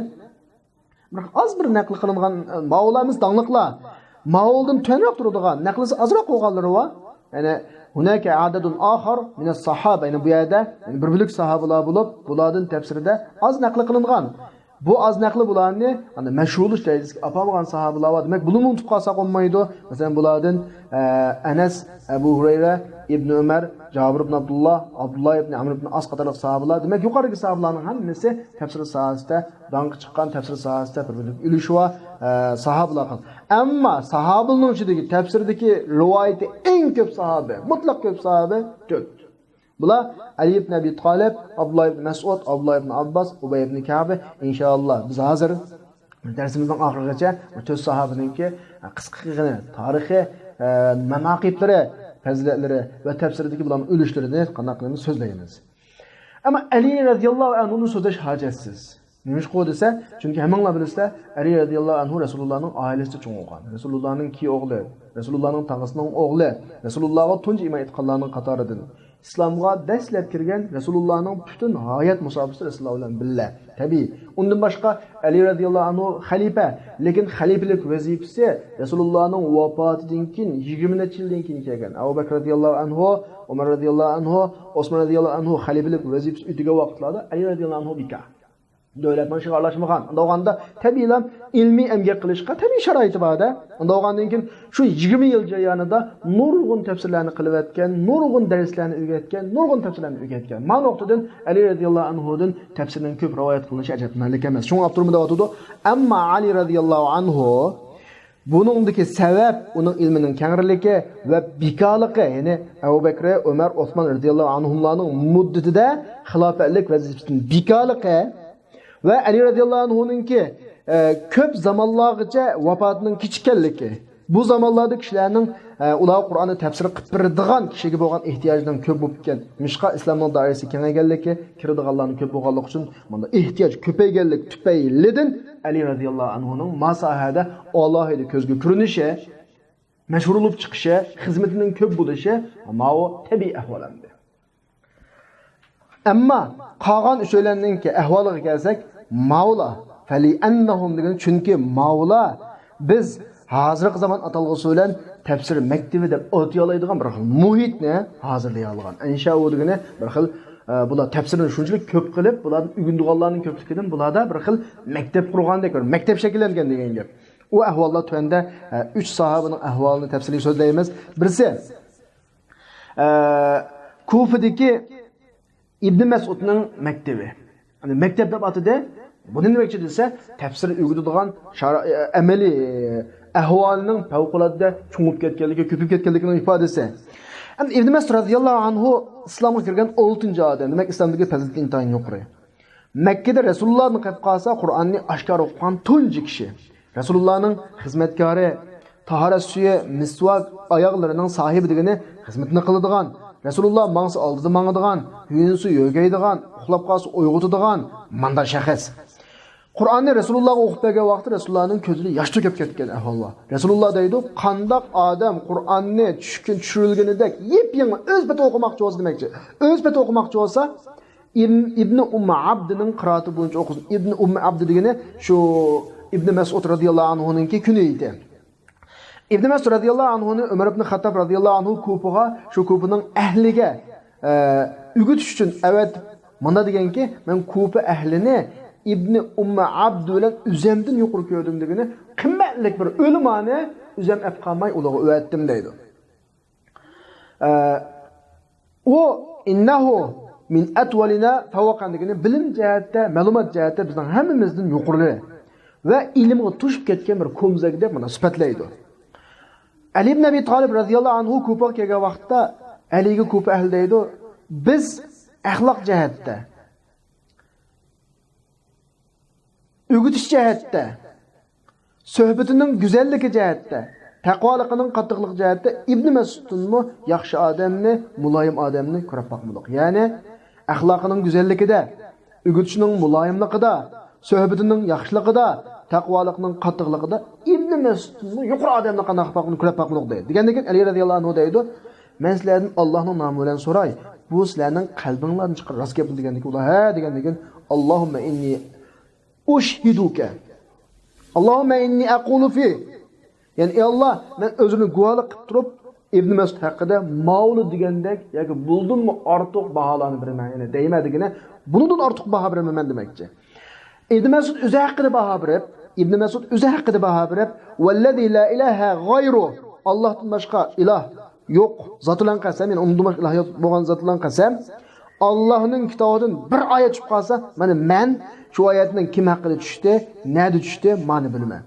بىر ئاز بىر نەقل قىلىنغان، ئە، ماۋۇلار ئەمەس داڭلىقلار. ماۋۇلدىن تۆۋەنرەك تۇرىدىغان، نەقلىسى ئازراق بولغانلىرى بار. يەنى، «هناك عدد آخر من الصحابة»، يەنى بۇ يەردە، يەنى بىر بۆلەك ساھابىلار بولۇپ، بۇلاردىن تەپسىردە ئاز نەقل قىلىنغان. بۇ ئاز نەقلى بۇلارنى، يەنى مەشھۇرلىنىش دەرىجىسىگە ئاپارمىغان ساھابىلار بار. دېمەك، بۇنىمۇ ئۇنتۇپ قالساق بولمايدۇ. مەسىلەن، بۇلاردىن، ئە، ئەنەس، ئەبۇ ھۇرەيرە، ئىبنى ئۆمەر، جابىر ئىبن ئابدۇللا، ئابدۇللا ئىبنى ئەمر ئىبنى ئاس قاتارلىق ساھابىلار. دېمەك، يۇقىرىدىكى ساھابىلارنىڭ ھەممىسى تەپسىر ساھەسىدە داڭقى چىققان، تەپسىر ساھەسىدە بىر بۆلەك ئۈلۈشى بار، ئە، ساھابىلار قىل-، ئەمما ساھابىلارنىڭ ئىچىدىكى تەپسىردىكى رىۋايىتى ئەڭ كۆپ ساھابە، مۇتلەق كۆپ ساھابە تۆت. بۇلار ئەلى ئىبن ئەبى تالىب، ئابدۇللا ئىبن مەسئۇد، ئابدۇللا ئىبن ئابباس، ئۇبەي ئىبن كەبى. ئىنشائاللا، بىز ھازىر دەرسىمىزنىڭ ئاخىرىغىچە بۇ تۆت ساھابىنىڭكى قىسقىغىنە تارىخى، ئە، ماناقىبلىرى، پەزىلەتلىرى ۋە تەپسىردىكى بۇلارنىڭ ئۈلۈشلىرىنى قانداق قىلىمىز سۆزلەيمىز. ئەمما ئەلى رەزىياللاھۇ ئەنھۇنى سۆزلەش ھاجەتسىز. نېمىشقا دېسە، چۈنكى ھەممىڭلار بىلىسىلەر، ئەلى رەزىياللاھۇ ئەنھۇ رەسۇلۇللانىڭ ئائىلىسىدە چوڭ بولغان. رەسۇلۇللانىڭ كىي ئوغلى، رەسۇلۇللانىڭ تاغىسىنىڭ ئوغلى، رەسۇلۇللاغا تۇنجى ئىمان ئېيتقانلارنىڭ قاتارىدىن. ئىسلامغا دەسلەپ كىرگەن رەسۇلۇللانىڭ پۈتۈن ھايات مۇساپىسى رەسۇلۇللا بىلەن بىللە. تەبىئىي. ئۇندىن باشقا ئەلى رەزىياللاھۇ ئەنھۇ خەلىپە، لېكىن خەلىپىلىك ۋەزىپىسى رەسۇلۇللانىڭ ۋاپاتىدىن كېيىن يىگىرمە نەچچە يىلدىن كېيىن كەلگەن. ئەبۇ بەكىر رەزىياللاھۇ ئەنھۇ، ئۆمەر رەزىياللاھۇ ئەنھۇ، ئوسمان رەزىياللاھۇ ئەنھۇ خەلىپىلىك ۋەزىپىسى ئۆتىگەن ۋاقىتلاردا ئەلى رەزىياللاھۇ ئەنھۇ بىكار. دۆلەتنىڭ ئىشىغا ئارىلاشمىغان. ئۇنداق بولغاندا تەبىئىيلا ئىلمىي ئەمگەك قىلىشقا تەبىئىي شارائىتى بار-دە. ئۇنداق بولغاندىن كېيىن شۇ يىگىرمە يىل جەريانىدا نۇرغۇن تەپسىرلەرنى قىلىۋەتكەن، نۇرغۇن دەرسلەرنى ئۆگەتكەن، نۇرغۇن تەپسىرلەرنى ئۆگەتكەن. مانا نۇقتىدىن ئەلى رەزىياللاھۇ ئەنھۇدىن تەپسىرنىڭ كۆپ رىۋايەت قىلىنىشى ئەجەبلىنەرلىك ئەمەس. شۇڭا ئاپتورمۇ دەۋاتىدۇ، ئەمما ئەلى رەزىياللاھۇ ئەنھۇ بۇنىڭدىكى سەۋەب ئۇنىڭ ئىلمىنىڭ كەڭرىلىكى ۋە بىكارلىقى، يەنى ئەبۇ بەكرى، ئۆمەر، ئوسمان رەزىياللاھۇ ئەنھۇملارنىڭ مۇددىتىدە خىلاپەتلىك ۋەزىپىسىدىن بىكارلىقى ۋە ئەلى رەزىياللاھۇ ئەنھۇنىڭكى، ئە، كۆپ زامانلارغىچە ۋاپاتىنىڭ كېچىككەنلىكى، بۇ زامانلاردا كىشىلەرنىڭ، ئە، ئۇلارغا قۇرئاننى تەپسىر قىلىپ بېرىدىغان كىشىگە بولغان ئېھتىياجنىڭ كۆپ بولۇپ كەتكەن، نېمىشقا ئىسلامنىڭ دائىرىسى كېڭەيگەنلىكى، كىرىدىغانلارنىڭ كۆپ بولغانلىقى ئۈچۈن مۇنداق ئېھتىياج كۆپەيگەنلىك تۈپەيلىدىن ئەلى رەزىياللاھۇ ئەنھۇنىڭ ما ساھەدە ئالاھىدە كۆزگە كۆرۈنۈشى، مەشھۇر بولۇپ چىقىشى، خىزمىتىنىڭ كۆپ بولۇشى ماۋۇ تەبىئىي ئەھۋال ئەمدى. ئەمما قالغان ئۈچەيلەننىڭكى ئەھۋالىغا كەلسەك، ماۋۇلار، فەلىئەننەھۇم دېگەن، چۈنكى ماۋۇلار بىز ھازىرقى زامان ئاتالغۇسى بىلەن تەپسىر مەكتىۋى دەپ ئاتىيالايدىغان بىر خىل مۇھىتنى ھازىرلىيالىغان. ئەنشەئۇ دېگىنى بىر خىل، ئە، بۇلار تەپسىرنى شۇنچىلىك كۆپ قىلىپ، بۇلاردىن ئۆگىنىدىغانلارنىڭ كۆپلۈكىدىن بۇلاردا بىر خىل مەكتەپ قۇرغاندەك، بىر مەكتەپ شەكىللەنگەن دېگەن گەپ. ئۇ ئەھۋاللار تۆۋەندە، ئە، ئۈچ ساھابىنىڭ ئەھۋالىنى تەپسىلىي سۆزلەيمىز. بىرسى، ئە، كۇفىدىكى ئىبنى مەسئۇدنىڭ مەكتىۋى. يەنى مەكتەپ دەپ ئاتىدى. بۇنى نېمە دېمەكچى دېسە، تەپسىر ئۆگىتىدىغان شارا-، ئەمەلىي ئەھۋالىنىڭ پەۋقۇلئاددە چوڭىيىپ كەتكەنلىكى، كۆپىيىپ كەتكەنلىكىنىڭ ئىپادىسى. ئەمدى ئىبنى مەسئۇد رەزىياللاھۇ ئەنھۇ ئىسلامغا كىرگەن ئالتىنچى ئادەم. دېمەك، ئىسلامدىكى پەزىلىتى ئىنتايىن يۇقىرى. مەككىدە رەسۇلۇللادىن قېلىپ قالسا، قۇرئاننى ئاشكارا ئوقۇغان تۇنجى كىشى. رەسۇلۇللانىڭ خىزمەتكارى، تاھارەت سۈيى، مىسۋاك، ئاياغلىرىنىڭ ساھىبى دېگىنى خىزمىتىنى قىلىدىغان، رەسۇلۇللا ماڭسا ئالدىدا ماڭىدىغان، يۇيۇنسا يۆگەيدىغان، ئۇخلاپ قالسا ئويغىتىدىغان مانداق شەخس. قۇرئاننى رەسۇلۇللاغا ئوقۇپ بەرگەن ۋاقىتتا رەسۇلۇللانىڭ كۆزىدىن ياش تۆكۈپ كەتكەن ئەھۋال بار. رەسۇلۇللا دەيدۇ، قانداق ئادەم قۇرئاننى چۈشكۈن چۈشۈرۈلگىنىدەك يېپيېڭى ئۆز پېتى ئوقۇماقچى بولسا دېمەكچى. ئۆز پېتى ئوقۇماقچى بولسا، ئىم-، ئىبنى ئۇممى ئابدىنىڭ قىرائىتى بويىچە ئوقۇسۇن. ئىبنى ئۇممى ئابدى دېگىنى شۇ ئىبنى مەسئۇد رەزىياللاھۇ ئەنھۇنىڭكى كۈنىيىتى. ئىبنى مەسئۇد رەزىياللاھۇ ئەنھۇنى ئۆمەر ئىبنى خەتتاب رەزىياللاھۇ ئەنھۇ كۇپىغا، شۇ كۇپىنىڭ ئەھلىگە، ئە، ئۆگىتىش ئۈچۈن ئەۋەتىپ، مۇنداق دېگەنكى، مەن كۇپا ئەھلىنى ئىبنى ئۇممى ئابد بىلەن ئۆزەمدىن يۇقىرى كۆردۈم دېگىنى، قىممەتلىك بىر ئۆلىمانى ئۆزەم ئەپ قالماي ئۇلارغا ئۆتتۈم دەيدۇ. ئە، ئۇ، «ئىننەھۇ مىن ئەتۋەلىنا فەۋقەن» دېگىنى بىلىم جەھەتتە، مەلۇمات جەھەتتە بىزنىڭ ھەممىمىزدىن يۇقىرى ۋە ئىلىمغا توشۇپ كەتكەن بىر كومزەك دەپ مانا سۈپەتلەيدۇ. ئەلى ئىبن ئەبى تالىپ رەزىياللاھۇ ئەنھۇ كۇپاغا كەلگەن ۋاقىتتا ئەلىگە كۇپا ئەھلى دەيدۇ، «بىز ئەخلاق جەھەتتە، ئۆگىتىش جەھەتتە، سۆھبىتىنىڭ گۈزەللىكى جەھەتتە، تەقۋالىقىنىڭ قاتتىقلىقى جەھەتتە ئىبنى مەسئۇدتىنمۇ ياخشى ئادەمنى، مۇلايىم ئادەمنى كۆرۈپ باقمىدۇق.» يەنى ئەخلاقىنىڭ گۈزەللىكىدە، ئۆگىتىشىنىڭ مۇلايىملىقىدا، سۆھبىتىنىڭ ياخشىلىقىدا، تەقۋالىقنىڭ قاتتىقلىقىدا ئىبنى مەسئۇدتىنمۇ يۇقىرى ئادەمنى قانداق باققىنى كۆرۈپ باقمىدۇق دەيدۇ. دېگەندىن كېيىن ئەلى رەزىياللاھۇ ئەنھۇ دەيدۇ، «مەن سىلەردىن ئاللاھنىڭ نامى بىلەن سوراي، بۇ سىلەرنىڭ قەلبىڭلاردىن چىققان راست گەپمۇ؟» دېگەندىن كېيىن ئۇلار، «ھە» دېگەندىن كېيىن، «ئاللاھۇممە ئىننى ئۇشھىدۇكە، ئاللاھۇممە ئىننى ئەقۇلۇ فى»، يەنى، «ئەي ئاللا، مەن ئۆزۈمنى گۇۋاھلىق قىلىپ تۇرۇپ، ئىبنى مەسئۇد ھەققىدە ماۋۇلا دېگەندەك ياكى بۇندىنمۇ ئارتۇق باھالارنى بېرىمەن، يەنى دەيمەن دېگىنى، بۇنىڭدىن ئارتۇق باھا بېرىمەن» دېمەكچى. ئىبنى مەسئۇد ئۆزى ھەققىدە باھا بېرىپ، ئىبنى مەسئۇد ئۆزى ھەققىدە باھا بېرىپ، «ۋەللەزى لا ئىلاھە غەيرۇ»، ئاللاھتىن باشقا ئىلاھ يوق زات بىلەن قەسەم، يەنى ئۇنىڭدىن باشقا ئىلاھ يوق بولغان زات بىلەن قەسەم، ئاللاھنىڭ كىتابىدىن بىر ئايەت چۈشۈپ قالسا، مانا مەن شۇ ئايەتنىڭ كىم ھەققىدە چۈشتى، نەدە چۈشتى، مانا بىلىمەن.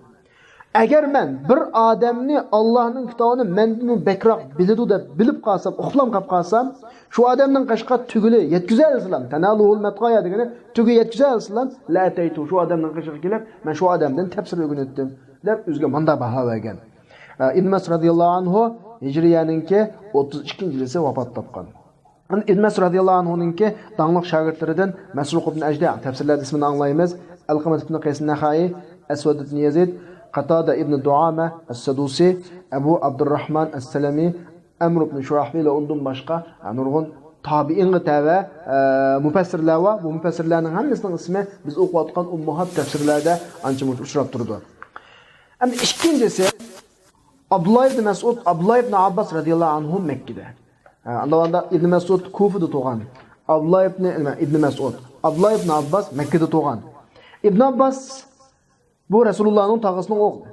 ئەگەر مەن بىر ئادەمنى ئاللاھنىڭ كىتابىنى مەندىنمۇ بەكرەك بىلىدۇ دەپ بىلىپ قالسام، ئۇقۇپلا قاپ قالسام، شۇ ئادەمنىڭ قېشىغا تۈگىلى يەتكۈزەلىسىلام، تەنالۇھۇل مەتايا دېگىنى، تۈگى يەتكۈزەلىسىلام، لەئەتەيتۇ، شۇ ئادەمنىڭ قېشىغا كېلىپ، مەن شۇ ئادەمدىن تەپسىر ئۆگىنەتتىم، دەپ ئۆزىگە مۇنداق باھا بەرگەن. ئە، ئىبن مەسئۇد رەزىياللاھۇ ئەنھۇ ھىجرىيەنىڭكى ئوتتۇز ئىككىنچى يىلىسى ۋاپات تاپقان. ئىبن مەسئۇد رەزىياللاھۇ ئەنھۇنىڭكى داڭلىق شاگىرتلىرىدىن مەسرۇق ئىبن ئەجدە، تەپسىرلەردە ئىسمىنى ئاڭلايمىز، ئەلقىمەت ئىبن قەيس نەخەئى، ئەسۋەد ئىبن يەزىد، قاتادە ئىبن دۇئامە ئەس-سەدۇسى، ئەبۇ ئابدۇرراھمان ئەس-سەلەمى، ئەمر ئىبن شۇراھبىل ۋە ئۇندىن باشقا، ھە، نۇرغۇن تابىئىنغا تەۋە، ئە، مۇپەسسىرلەر بار. بۇ مۇپەسسىرلەرنىڭ ھەممىسىنىڭ ئىسمى بىز ئوقۇۋاتقان ئۇممۇھات تەپسىرلەردە ئانچە-مۇنچە ئۇچراپ تۇرىدۇ. ئەمدى ئىككىنچىسى، ئابدۇللا ئىبنى مەسئۇد، ئابدۇللا ئىبنى ئابباس رەزىياللاھۇ ئەنھۇ مەككىدە. ھە، ئاندىن ئىبنى مەسئۇد كۇفىدا تۇغان. ئابدۇللا ئىبنى، نېمە، ئىبنى مەسئۇد. ئابدۇللا ئىبنى ئابباس مەككىدە تۇغان. ئىبنى ئابباس بۇ رەسۇلۇللانىڭ تاغىسىنىڭ ئوغلى.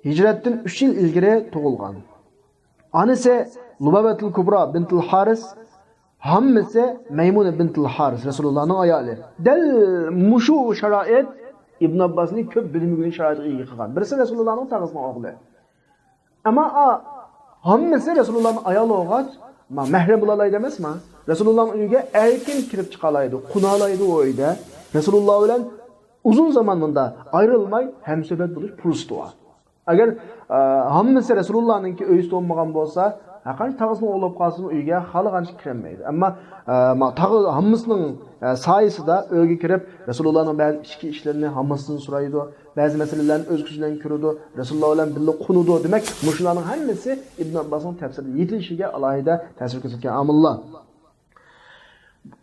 ھىجرەتتىن ئۈچ يىل ئىلگىرى تۇغۇلغان. ئانىسى لۇبابەتۇل كۇبرا بىنتۇل ھارىس، ھاممىسى مەيمۇنە بىنتۇل ھارىس، رەسۇلۇللانىڭ ئايالى. دەل مۇشۇ شارائىت ئىبن ئابباسنى كۆپ بىلىم ئۆگىنىش شارائىتىغا ئىگە قىلغان. بىرسى رەسۇلۇللانىڭ تاغىسىنىڭ ئوغلى. ئەمما ئا، ھاممىسى رەسۇلۇللانىڭ ئايالى بولغاچ، ما، مەھرەم بولالايدۇ ئەمەسما؟ رەسۇلۇللانىڭ ئۆيىگە ئەركىن كىرىپ چىقالايدۇ، قونالايدۇ ئۇ ئۆيدە. رەسۇلۇللا بىلەن ئۇزۇن زامان مۇندا ئايرىلماي ھەمسۆھبەت بولۇش پۇرسىتى بار. ئەگەر، ئە، ھاممىسى رەسۇلۇللانىڭكى ئۆيىسىدە بولمىغان بولسا، ھەرقانچە تاغىسىنىڭ ئوغلى بولۇپ قالسىمۇ ئۆيگە خالىغانچە كىرەلمەيدۇ. ئەمما، ئە، ما-، تاغ ھاممىسىنىڭ، ئە، سايىسىدا ئۆيگە كىرىپ، رەسۇلۇللانىڭ بەزى ئىچكى ئىشلىرىنى ھاممىسىدىن سورايدۇ، بەزى مەسىلىلەرنى ئۆز كۆزى بىلەن كۆرىدۇ، رەسۇلۇللا بىلەن بىللە قونىدۇ. دېمەك، مۇشۇلارنىڭ ھەممىسى ئىبن ئابباسنىڭ تەپسىرىدە يېتىلىشىگە ئالاھىدە تەسىر كۆرسەتكەن ئامىللار.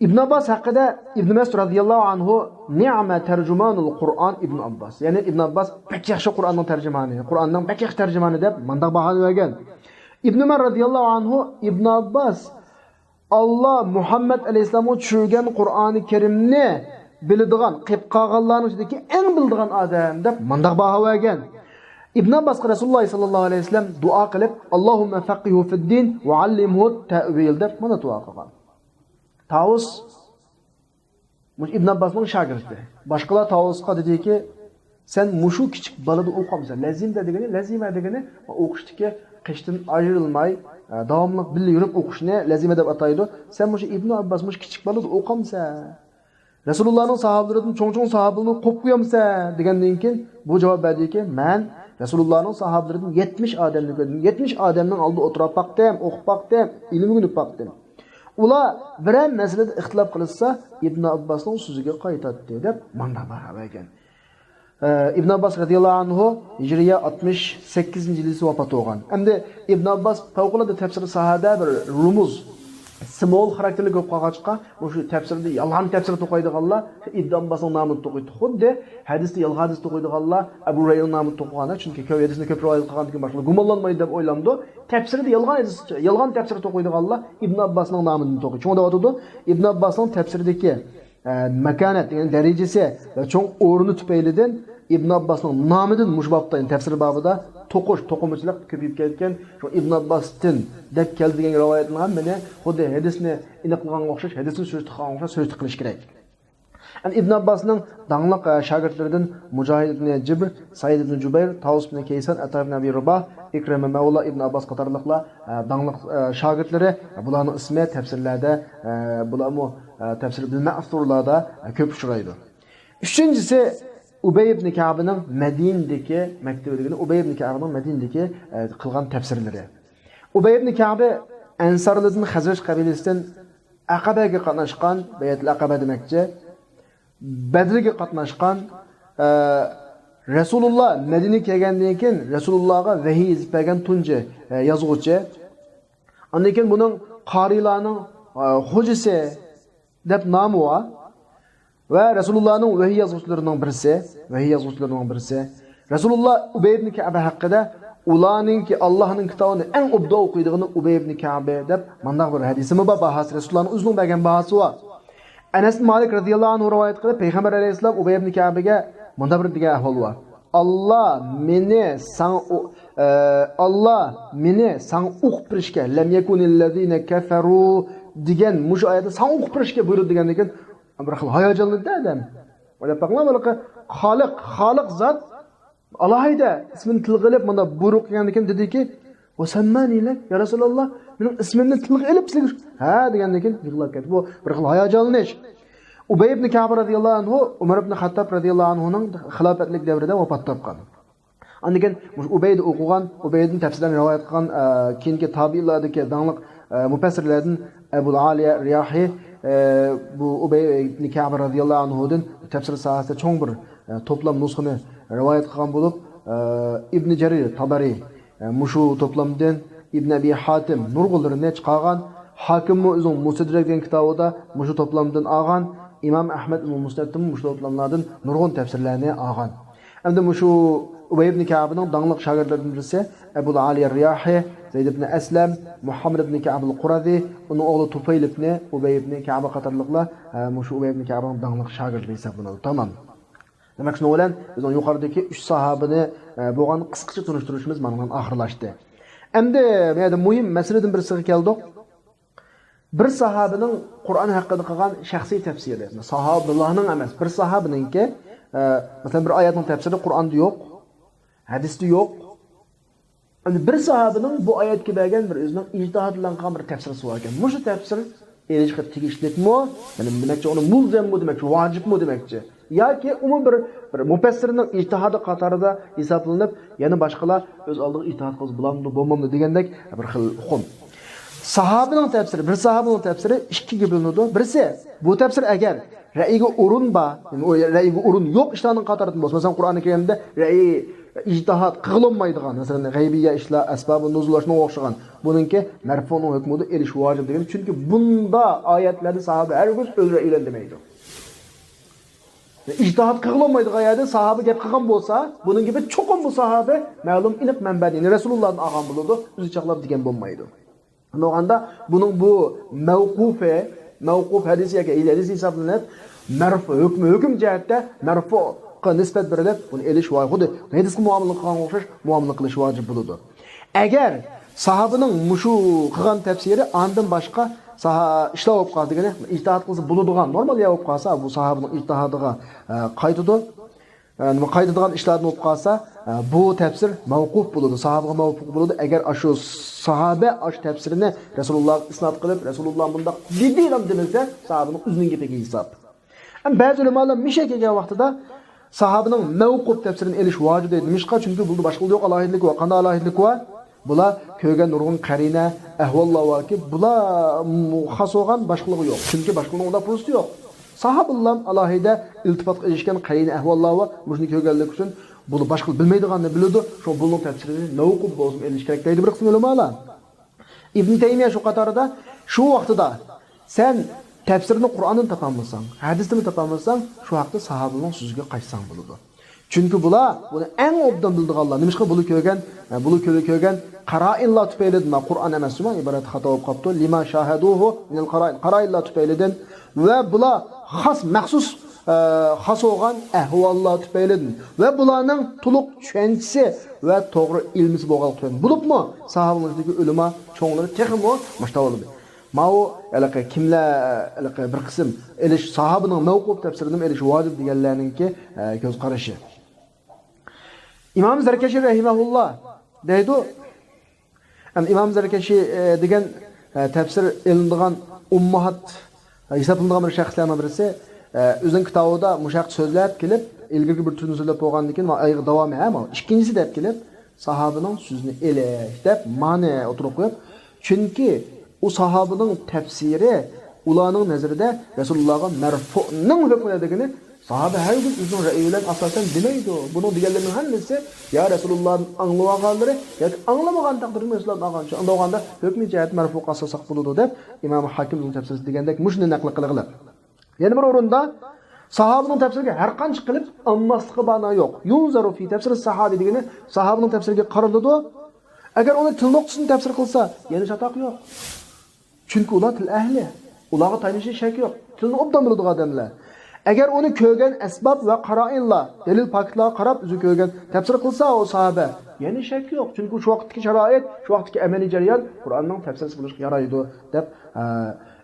ئىبن ئابباس ھەققىدە ئىبن مەسئۇد رەزىياللاھۇ ئەنھۇ، «نىئمە تەرجۇمانۇل قۇرئان ئىبن ئابباس»، يەنى ئىبن ئابباس بەك ياخشى قۇرئاننىڭ تەرجىمانى، قۇرئاننىڭ بەك ياخشى تەرجىمانى دەپ مۇنداق باھانى بەرگەن. ئىبن ئۆمەر رەزىياللاھۇ ئەنھۇ، ئىبن ئابباس ئاللا مۇھەممەد ئەلەيھىسسالامغا چۈشۈرگەن قۇرئانى كەرىمنى بىلىدىغان، قېلىپ قالغانلارنىڭ ئىچىدىكى ئەڭ بىلىدىغان ئادەم دەپ مۇنداق باھا بەرگەن. ئىبن ئابباسقا رەسۇلۇللا ساللاللاھۇ ئەلەيھى ۋەسەللەم دۇئا قىلىپ، «ئاللاھۇممە فەققىھۇ فىددىن ۋە ئەللىمھۇ تەۋىل» دەپ مانا دۇئا قىلغان. تاۋۇس، مۇشۇ ئىبن ئابباسنىڭ شاگىرتى. باشقىلار تاۋۇسقا دېدىكى، «سەن مۇشۇ كىچىك بالىدا ئوقۇمسەن؟» لەزىمە دېگىنى، لەزىمە دېگىنى ئوقۇشتىكى قېشىدىن ئايرىلماي، ئە، داۋاملىق بىللە يۈرۈپ ئوقۇشنى لەزىمە دەپ ئاتايدۇ. «سەن مۇشۇ ئىبن ئابباس، مۇشۇ كىچىك بالىدا ئوقۇمسەن؟ رەسۇلۇللانىڭ ساھابىلىرىدىن چوڭ-چوڭ ساھابىلىرنى قويۇپ قويامسەن؟» دېگەندىن كېيىن بۇ جاۋاب بەردىكى، «مەن رەسۇلۇللانىڭ ساھابىلىرىدىن يەتمىش ئادەمنى كۆردۈم. يەتمىش ئادەمنىڭ ئالدىدا ئولتۇرۇپ باقتىم، ئوقۇپ باقتىم، ئىلىم ئۆگىنىپ باقتىم. ئۇلار بىرەر مەسىلىدە ئىختىلاپ قىلىشسا، ئىبن ئابباسنىڭ سۆزىگە قايتاتتى» دەپ مانداق باھا بەرگەن. ئىبن ئابباس رەزىياللاھۇ ئەنھۇ ھىجرىيە ئاتمىش سەككىزىنچى يىلى ۋاپات بولغان. ئەمدى ئىبن ئابباس پەۋقۇلئاددە تەپسىرى ساھەدە بىر رۇمۇز، سىمۋول خاراكتېرلىك بولۇپ قالغاچقا، مۇشۇ تەپسىرنى يالغان تەپسىر توقۇيدىغانلار ئىبن ئابباسنىڭ نامىنى توقۇيدۇ. خۇددى ھەدىسنى يالغان ھەدىس توقۇيدىغانلار ئەبۇ ھۇرەيرىنىڭ نامىنى توقۇغاندەك، چۈنكى كۆپ ھەدىسنى كۆپ رىۋايەت قىلغاندىن كېيىن باشقىلار گۇمانلانمايدۇ دەپ ئويلامدۇ. تەپسىردە يالغان ھەدىس، يالغان تەپسىر توقۇيدىغانلار ئىبن ئابباسنىڭ نامىدىن توقۇي. شۇڭا دەۋاتىدۇ، ئىبن ئابباسنىڭ تەپسىرىدىكى ئە، ماكانەت، يەنى دەرىجىسى ۋە چوڭ ئورنى تۈپەيلىدىن ئىبن ئابباسنىڭ نامىدىن مۇشۇ بابتا، يەنى تەپسىر بابىدا توقۇش، توقۇمىچىلىق كۆپىيىپ كەتكەن. شۇ ئىبن ئابباستىن دەپ كەلدى دېگەن رىۋايەتنىڭ ھەممىنى خۇددى ھەدىسنى ئېنىقلىغانغا ئوخشاش، ھەدىسنى سۈرەت قىلغانغا ئوخشاش سۈرەت قىلىش كېرەك. ئەمدى ئىبن ئابباسنىڭ داڭلىق، ئە، شاگىرتلىرىدىن مۇجاھىد ئىبن جىبر، سەئىد ئىبن جۇبەير، تاۋۇس ئىبن كەيسان، ئەتا ئىبن ئەبى رىباھ، ئىكرىمە مەۋلا ئىبن ئابباس قاتارلىقلار، ئە، داڭلىق، ئە، شاگىرتلىرى. بۇلارنىڭ ئىسمى تەپسىرلەردە، ئە، بۇلارمۇ، ئە، تەپسىر بىل مەئسۇرلاردا، ئە، كۆپ ئۇچرايدۇ. ئۈچىنچىسى، ئۇبەي ئىبن كەئبنىڭ مەدىنىدىكى مەكتىۋى دېگىنى، ئۇبەي ئىبن كەئبنىڭ مەدىنىدىكى، ئە، قىلغان تەپسىرلىرى. ئۇبەي ئىبن كەئبى ئەنسارلاردىن، خەزرەج قەبىلىسىدىن، ئەقەبەگە قاتناشقان، بەيئەتۇل ئەقەبە دېمەكچى، بەدرگە قاتناشقان، ئە، رەسۇلۇللا مەدىنىگە كەلگەندىن كېيىن رەسۇلۇللاغا ۋەھىي يېزىپ بەرگەن تۇنجى، ئە، يازغۇچى. ئاندىن كېيىن بۇنىڭ قارىلارنىڭ، ئە، خوجىسى دەپ نامى بار. ۋە رەسۇلۇللانىڭ ۋەھىي يازغۇچىلىرىنىڭ بىرسى، ۋەھىي يازغۇچىلىرىنىڭ بىرسى. رەسۇلۇللا ئۇبەي ئىبن كەئبە ھەققىدە، ئۇلارنىڭكى ئاللاھنىڭ كىتابىنى ئەڭ ئوبدان ئوقۇيدىغىنى ئۇبەي ئىبن كەئبە دەپ مانداق بىر ھەدىسىمۇ بار، باھاسى، رەسۇلۇللانىڭ ئۆزىنىڭ بەرگەن باھاسى بار. ئەنەس ئىبن مالىك رەزىياللاھۇ ئەنھۇ رىۋايەت قىلىپ، پەيغەمبەر ئەلەيھىسسالام ئۇبەي ئىبن كەئبىگە مۇنداق بىر دېگەن ئەھۋال بار. ئاللا مېنى ساڭا ئو-، ئە، ئاللا مېنى ساڭا ئوقۇپ بېرىشكە، لەم يەكۇنىللەزىنە كەفەرۇ دېگەن مۇشۇ ئايەتنى ساڭا ئوقۇپ بېرىشكە بۇيرۇدى دېگەندىن كېيىن، بىر خىل ھاياجانلاندى ئادەم. ئويلاپ بېقىڭلار، بۇنىڭكى خالىق، خالىق زات ئالاھىدە ئىسمىنى تىلغا ئېلىپ، مانا بۇيرۇق قىلغاندىن كېيىن دېدىكى، «ۋەسەممانى لەك، يا رەسۇلاللا، مېنىڭ ئىسمىمنى تىلغا ئېلىپ سىزگە ھە» دېگەندىن كېيىن يىغلاپ كەتتى. بۇ بىر خىل ھاياجانلىنىش. ئۇبەي ئىبن كەئب رەزىياللاھۇ ئەنھۇ ئۆمەر ئىبن خەتتاب رەزىياللاھۇ ئەنھۇنىڭ خىلاپەتلىك دەۋرىدە ۋاپات تاپقان. ئاندىن كېيىن مۇشۇ ئۇبەيدە ئوقۇغان، ئۇبەيدىن تەپسىرلەرنى رىۋايەت قىلغان، ئە، كېيىنكى تابىئىنلاردىكى داڭلىق، ئە، مۇپەسسىرلەردىن ئەبۇل ئالىيە رىياھى، ئە، بۇ ئۇبەي ئىبن كەئب رەزىياللاھۇ ئەنھۇدىن تەپسىر ساھەسىدە چوڭ بىر، ئە، توپلام نۇسخىنى رىۋايەت قىلغان بولۇپ، ئە، ئىبن جەرىر تابەرى، ئە، مۇشۇ توپلامدىن، ئىبن ئەبى ھاتىم نۇرغۇنلىرىنى چىقارغان، ھاكىممۇ ئۆزىنىڭ مۇستەدرەك دېگەن كىتابىدا مۇشۇ توپلامدىن ئالغان، ئىمام ئەھمەد ئىبن مۇسنەدتىمۇ مۇشۇ توپلاملاردىن نۇرغۇن تەپسىرلەرنى ئالغان. ئەمدى مۇشۇ ئۇبەي ئىبن كەئبنىڭ داڭلىق شاگىرتلىرىدىن بىرسى ئەبۇل ئالىيە رىياھى، زەيد ئىبن ئەسلەم، مۇھەممەد ئىبن كەئبىل قۇرەزى، ئۇنىڭ ئوغلى تۇپەيل ئىبن ئۇبەي ئىبن كەئبە قاتارلىقلار، ھە، مۇشۇ ئۇبەي ئىبن كەئبنىڭ داڭلىق شاگىرتلىرى ھېسابلىنىدۇ. تامام. دېمەك، شۇنىڭ بىلەن بىزنىڭ يۇقىرىدىكى ئۈچ ساھابىنى، ئە، بولغان قىسقىچە تونۇشتۇرۇشىمىز مانا بۇنىڭ بىلەن ئاخىرلاشتى. ئەمدى بۇ يەردە مۇھىم مەسىلىدىن بىرسىگە كەلدۇق. بىر ساھابىنىڭ قۇرئان ھەققىدە قىلغان شەخسىي تەپسىرى. ساھابىلارنىڭ ئەمەس، بىر ساھابىنىڭكى، ئە، مەسىلەن، بىر ئايەتنىڭ تەپسىرى قۇرئاندا يوق، ھەدىستە يوق. ئەمدى بىر ساھابىنىڭ بۇ ئايەتكە بەرگەن بىر ئۆزىنىڭ ئىجتىھادى بىلەن قىلغان بىر تەپسىرى بار ئىكەن. مۇشۇ تەپسىر ئېلىشقا تېگىشلىكمۇ؟ يەنى دېمەكچى، ئۇنى مۇلزەممۇ دېمەكچى، ۋاجىپمۇ دېمەكچى. ياكى ئۇمۇ بىر، بىر مۇپەسسىرنىڭ ئىجتىھادى قاتارىدا ھېسابلىنىپ، يەنە باشقىلار ئۆز ئالدىغا ئىجتىھاد قىلسا بولامدۇ، بولمامدۇ دېگەندەك بىر خىل ئۇقۇم. ساھابىنىڭ تەپسىرى، بىر ساھابىنىڭ تەپسىرى ئىككىگە بۆلۈنىدۇ. بىرسى، بۇ تەپسىر ئەگەر رەئىگە ئورۇن بار، يەنى ئۇ رەئىگە ئورۇن يوق ئىشلارنىڭ قاتارىدىن بولسا، مەسىلەن، قۇرئانى كەرىمدە رەئىي ئىجتىھاد قىلغىلىمايدىغان، مەسىلەن، غەيبىيە ئىشلار، ئەسبابۇ نۇزۇل شۇنىڭغا ئوخشىغان، بۇنىڭكى مەرفۇنىڭ ھۆكمىدە ئېلىش ۋاجىپ دېگەن. چۈنكى بۇندا ئايەتلەردە ساھابە ھەرگىز ئۆز رەئيى بىلەن دېمەيدۇ. ئىجتىھاد قىلغىلىمايدىغان يەردە ساھابە گەپ قىلغان بولسا، بۇنىڭ گېپى چوقۇم بۇ ساھابە مەلۇم ئېنىق مەنبەدىن، يەنى رەسۇلۇللادىن ئالغان بولىدۇ، ئۆزى چاقلاپ دېگەن بولمايدۇ. شۇنداقتا بۇنىڭ بۇ مەۋقۇفى، مەۋقۇف ھەدىس ياكى ھەدىس ھېسابلىنىپ، مەرفۇ، ھۆكمى، ھۆكۈم جەھەتتە مەرفۇغا نىسبەت بېرىلىپ، بۇنى ئېلىش ۋاجىپ، خۇددى ھەدىسكە مۇئامىلە قىلغانغا ئوخشاش مۇئامىلە قىلىش ۋاجىپ بولىدۇ. ئەگەر ساھابىنىڭ مۇشۇ قىلغان تەپسىرى ئاندىن باشقا ساھا-، ئىشلار بولۇپ قالسا، دېگەنى ئىجتىھاد قىلسا بولىدىغان نورمال يەر بولۇپ قالسا، بۇ ساھابىنىڭ ئىجتىھادىغا، ئە، قايتىدۇ. ئە، نېمە، قايتىدىغان ئىشلاردىن بولۇپ قالسا، ئە، بۇ تەپسىر مەۋقۇپ بولىدۇ، ساھابىغا مەۋقۇپ بولىدۇ. ئەگەر ئاشۇ ساھابە ئاشۇ تەپسىرىنى رەسۇلۇللاغا ئىسناد قىلىپ، رەسۇلۇللا مۇنداق دېدى دېمىسە، ساھابىنىڭ ئۆزىنىڭ گېپىگە ھېساب. ئەمما بەزى ئۆلىمالار مۇشۇ يەرگە كەلگەن ۋاقتىدا ساھابىنىڭ مەۋقۇپ تەپسىرىنى ئېلىش ۋاجىپ دەيدۇ. نېمىشقا؟ چۈنكى بۇنىڭدا باشقىلاردا يوق ئالاھىدىلىكى بار. قانداق ئالاھىدىلىكى بار؟ بۇلار كۆرگەن نۇرغۇن قەرىنە، ئەھۋاللار باركى، بۇلار خاس بولغان، باشقىلارغا يوق. چۈنكى باشقىلارنىڭ ئۇنداق پۇرسىتى يوق. ساھابىلارمۇ ئالاھىدە ئىلتىپاتقا ئېرىشكەن قەرىنە، ئەھۋاللار بار. مۇشۇنى كۆرگەنلىكى ئۈچۈن بۇلار باشقىلار بىلمەيدىغاننى بىلىدۇ. شۇڭا بۇنىڭ تەپسىرىنى مەۋقۇپ بولسىمۇ ئېلىش كېرەك دەيدۇ بىر قىسىم ئۆلىمالار. ئىبن تەيمىيە شۇ قاتاردا، شۇ ۋاقتىدا سەن تەپسىرنى قۇرئاندىن تاپالمىساڭ، ھەدىستىنمۇ تاپالمىساڭ، شۇ ھەقتە ساھابىنىڭ سۆزىگە قايتساڭ بولىدۇ. چۈنكى بۇلار بۇنى ئەڭ ئوبدان بىلىدىغانلار. نېمىشقا؟ بۇلار كۆرگەن، بۇلار كۆ-، كۆرگەن قارائىنلار تۈپەيلىدىن، قۇرئان ئەمەس، شۇڭا ئىبارەت خاتا بولۇپ قاپتۇ. لىما شاھەدۇھۇ مىنەل قارائىن. قارائىنلار تۈپەيلىدىن ۋە بۇلار خاس، مەخسۇس، ئە، خاس بولغان ئەھۋاللار تۈپەيلىدىن ۋە بۇلارنىڭ تولۇق چۈشەنچىسى ۋە توغرا ئىلمىسى بولغانلىقى تۈپەيلىدىن. بولۇپمۇ ساھابىنىڭ ئىچىدىكى ئۆلىما چوڭلىرى تېخىمۇ مۇشۇنداق بولدى. ماۋۇ ھېلىقى كىملەر، ھېلىقى بىر قىسىم ئېلىش، ساھابىنىڭ مەۋقۇپ تەپسىرىنىمۇ ئېلىش ۋاجىپ دېگەنلەرنىڭكى، ئە، كۆز قارىشى. ئىمام زەركەشى رەھىمەھۇللا دەيدۇ، ئەم، ئىمام زەركەشى، ئە، دېگەن، ئە، تەپسىر ئېلىنىدىغان ئۇمماھات، ئە، ھېسابلىنىدىغان بىر شەخسلەرنىڭ بىرسى، ئە، ئۆزىنىڭ كىتابىدا مۇشۇ ھەقتە سۆزلەپ كېلىپ، ئىلگىرىكى بىر تۈرنى سۆزلەپ بولغاندىن كېيىن، مانا ئايىغى داۋامى، ھە، مانا ئىككىنچىسى دەپ كېلىپ، ساھابىنىڭ سۆزىنى ئېلىش دەپ مانى ئوتتۇرىغا قويۇپ، چۈنكى ئۇ ساھابىنىڭ تەپسىرى ئۇلارنىڭ نەزىرىدە رەسۇلۇللاغا مەرفۇئنىڭ ھۆكمىدە دېگىنى، ساھابە ھەرگىز ئۆزىنىڭ رەئيى بىلەن ئاساسەن دېمەيدۇ. بۇنىڭ دېگەنلىرىنىڭ ھەممىسى يا رەسۇلۇللادىن ئاڭلىۋالغانلىرى ياكى ئاڭلىمىغان تەقدىردىمۇ رەسۇلۇللادىن ئاڭلىغان. شۇنداق بولغاندا ھۆكمى جەھەتتە مەرفۇئقا ئاساسلىق بولىدۇ دەپ ئىمام ھاكىم ئۆزىنىڭ تەپسىرىدە دېگەندەك مۇشۇنى نەقىل قىلغىلى. يەنە بىر ئورۇندا ساھابىنىڭ تەپسىرىگە ھەر قانچە قىلىپ ئالماسلىققا مانا يوق. يۇنزارۇ فى تەپسىر ساھابى دېگىنى ساھابىنىڭ تەپسىرىگە قارىلىدۇ. ئەگەر ئۇنى تىل نۇقتىسىدىن تەپسىر قىلسا، يەنە چاتاق يوق. چۈنكى ئۇلار تىل ئەھلى. ئۇلارغا تايىنىشتا شەك يوق. تىلنى ئوبدان بىلىدىغان ئادەملەر. ئەگەر ئۇنى كۆرگەن ئەسباب ۋە قارائىنلار، دەلىل پاكىتلارغا قاراپ ئۆزى كۆرگەن تەپسىر قىلسا ئۇ ساھابە، يەنە شەك يوق. چۈنكى شۇ ۋاقىتتىكى شارائىت، شۇ ۋاقىتتىكى ئەمەلىي جەريان قۇرئاننىڭ تەپسىرىسى بولۇشقا يارايدۇ دەپ، ئە،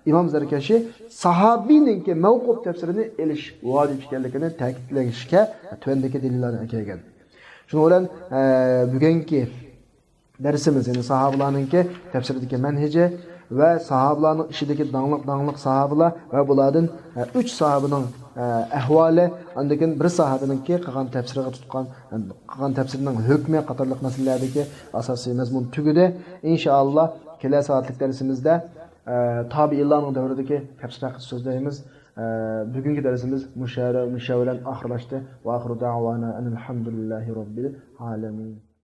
ئىمام زەركەشى ساھابىنىڭكى مەۋقۇپ تەپسىرىنى ئېلىش ۋاجىپ ئىكەنلىكىنى تەكىتلەشكە تۆۋەندىكى دەلىللەرنى ئەكەلگەن. شۇنىڭ بىلەن، ئە، بۈگۈنكى دەرسىمىز، يەنى ساھابىلارنىڭكى تەپسىردىكى مەنھىجى ۋە ساھابىلارنىڭ ئىچىدىكى داڭلىق، داڭلىق ساھابىلار ۋە بۇلاردىن، ئە، ئۈچ ساھابىنىڭ، ئە، ئەھۋالى، ئاندىن كېيىن بىر ساھابىنىڭكى قىلغان تەپسىرىگە تۇتقان، قىلغان تەپسىرىنىڭ ھۆكمى قاتارلىق مەسىلىلەردىكى ئاساسىي مەزمۇن تۈگىدى. ئىنشائاللا، كېلەر سائەتلىك دەرسىمىزدە، ئە، تابىئىنلارنىڭ دەۋرىدىكى تەپسىر ھەققىدە سۆزلەيمىز. ئە، بۈگۈنكى دەرسىمىز مۇشۇ يەر، مۇشۇ يەر بىلەن ئاخىرلاشتى. ۋە ئاخىرۇ دەئۋانا ئەنىل ھەمدۇلىللاھى رەببىل ئالەمىن.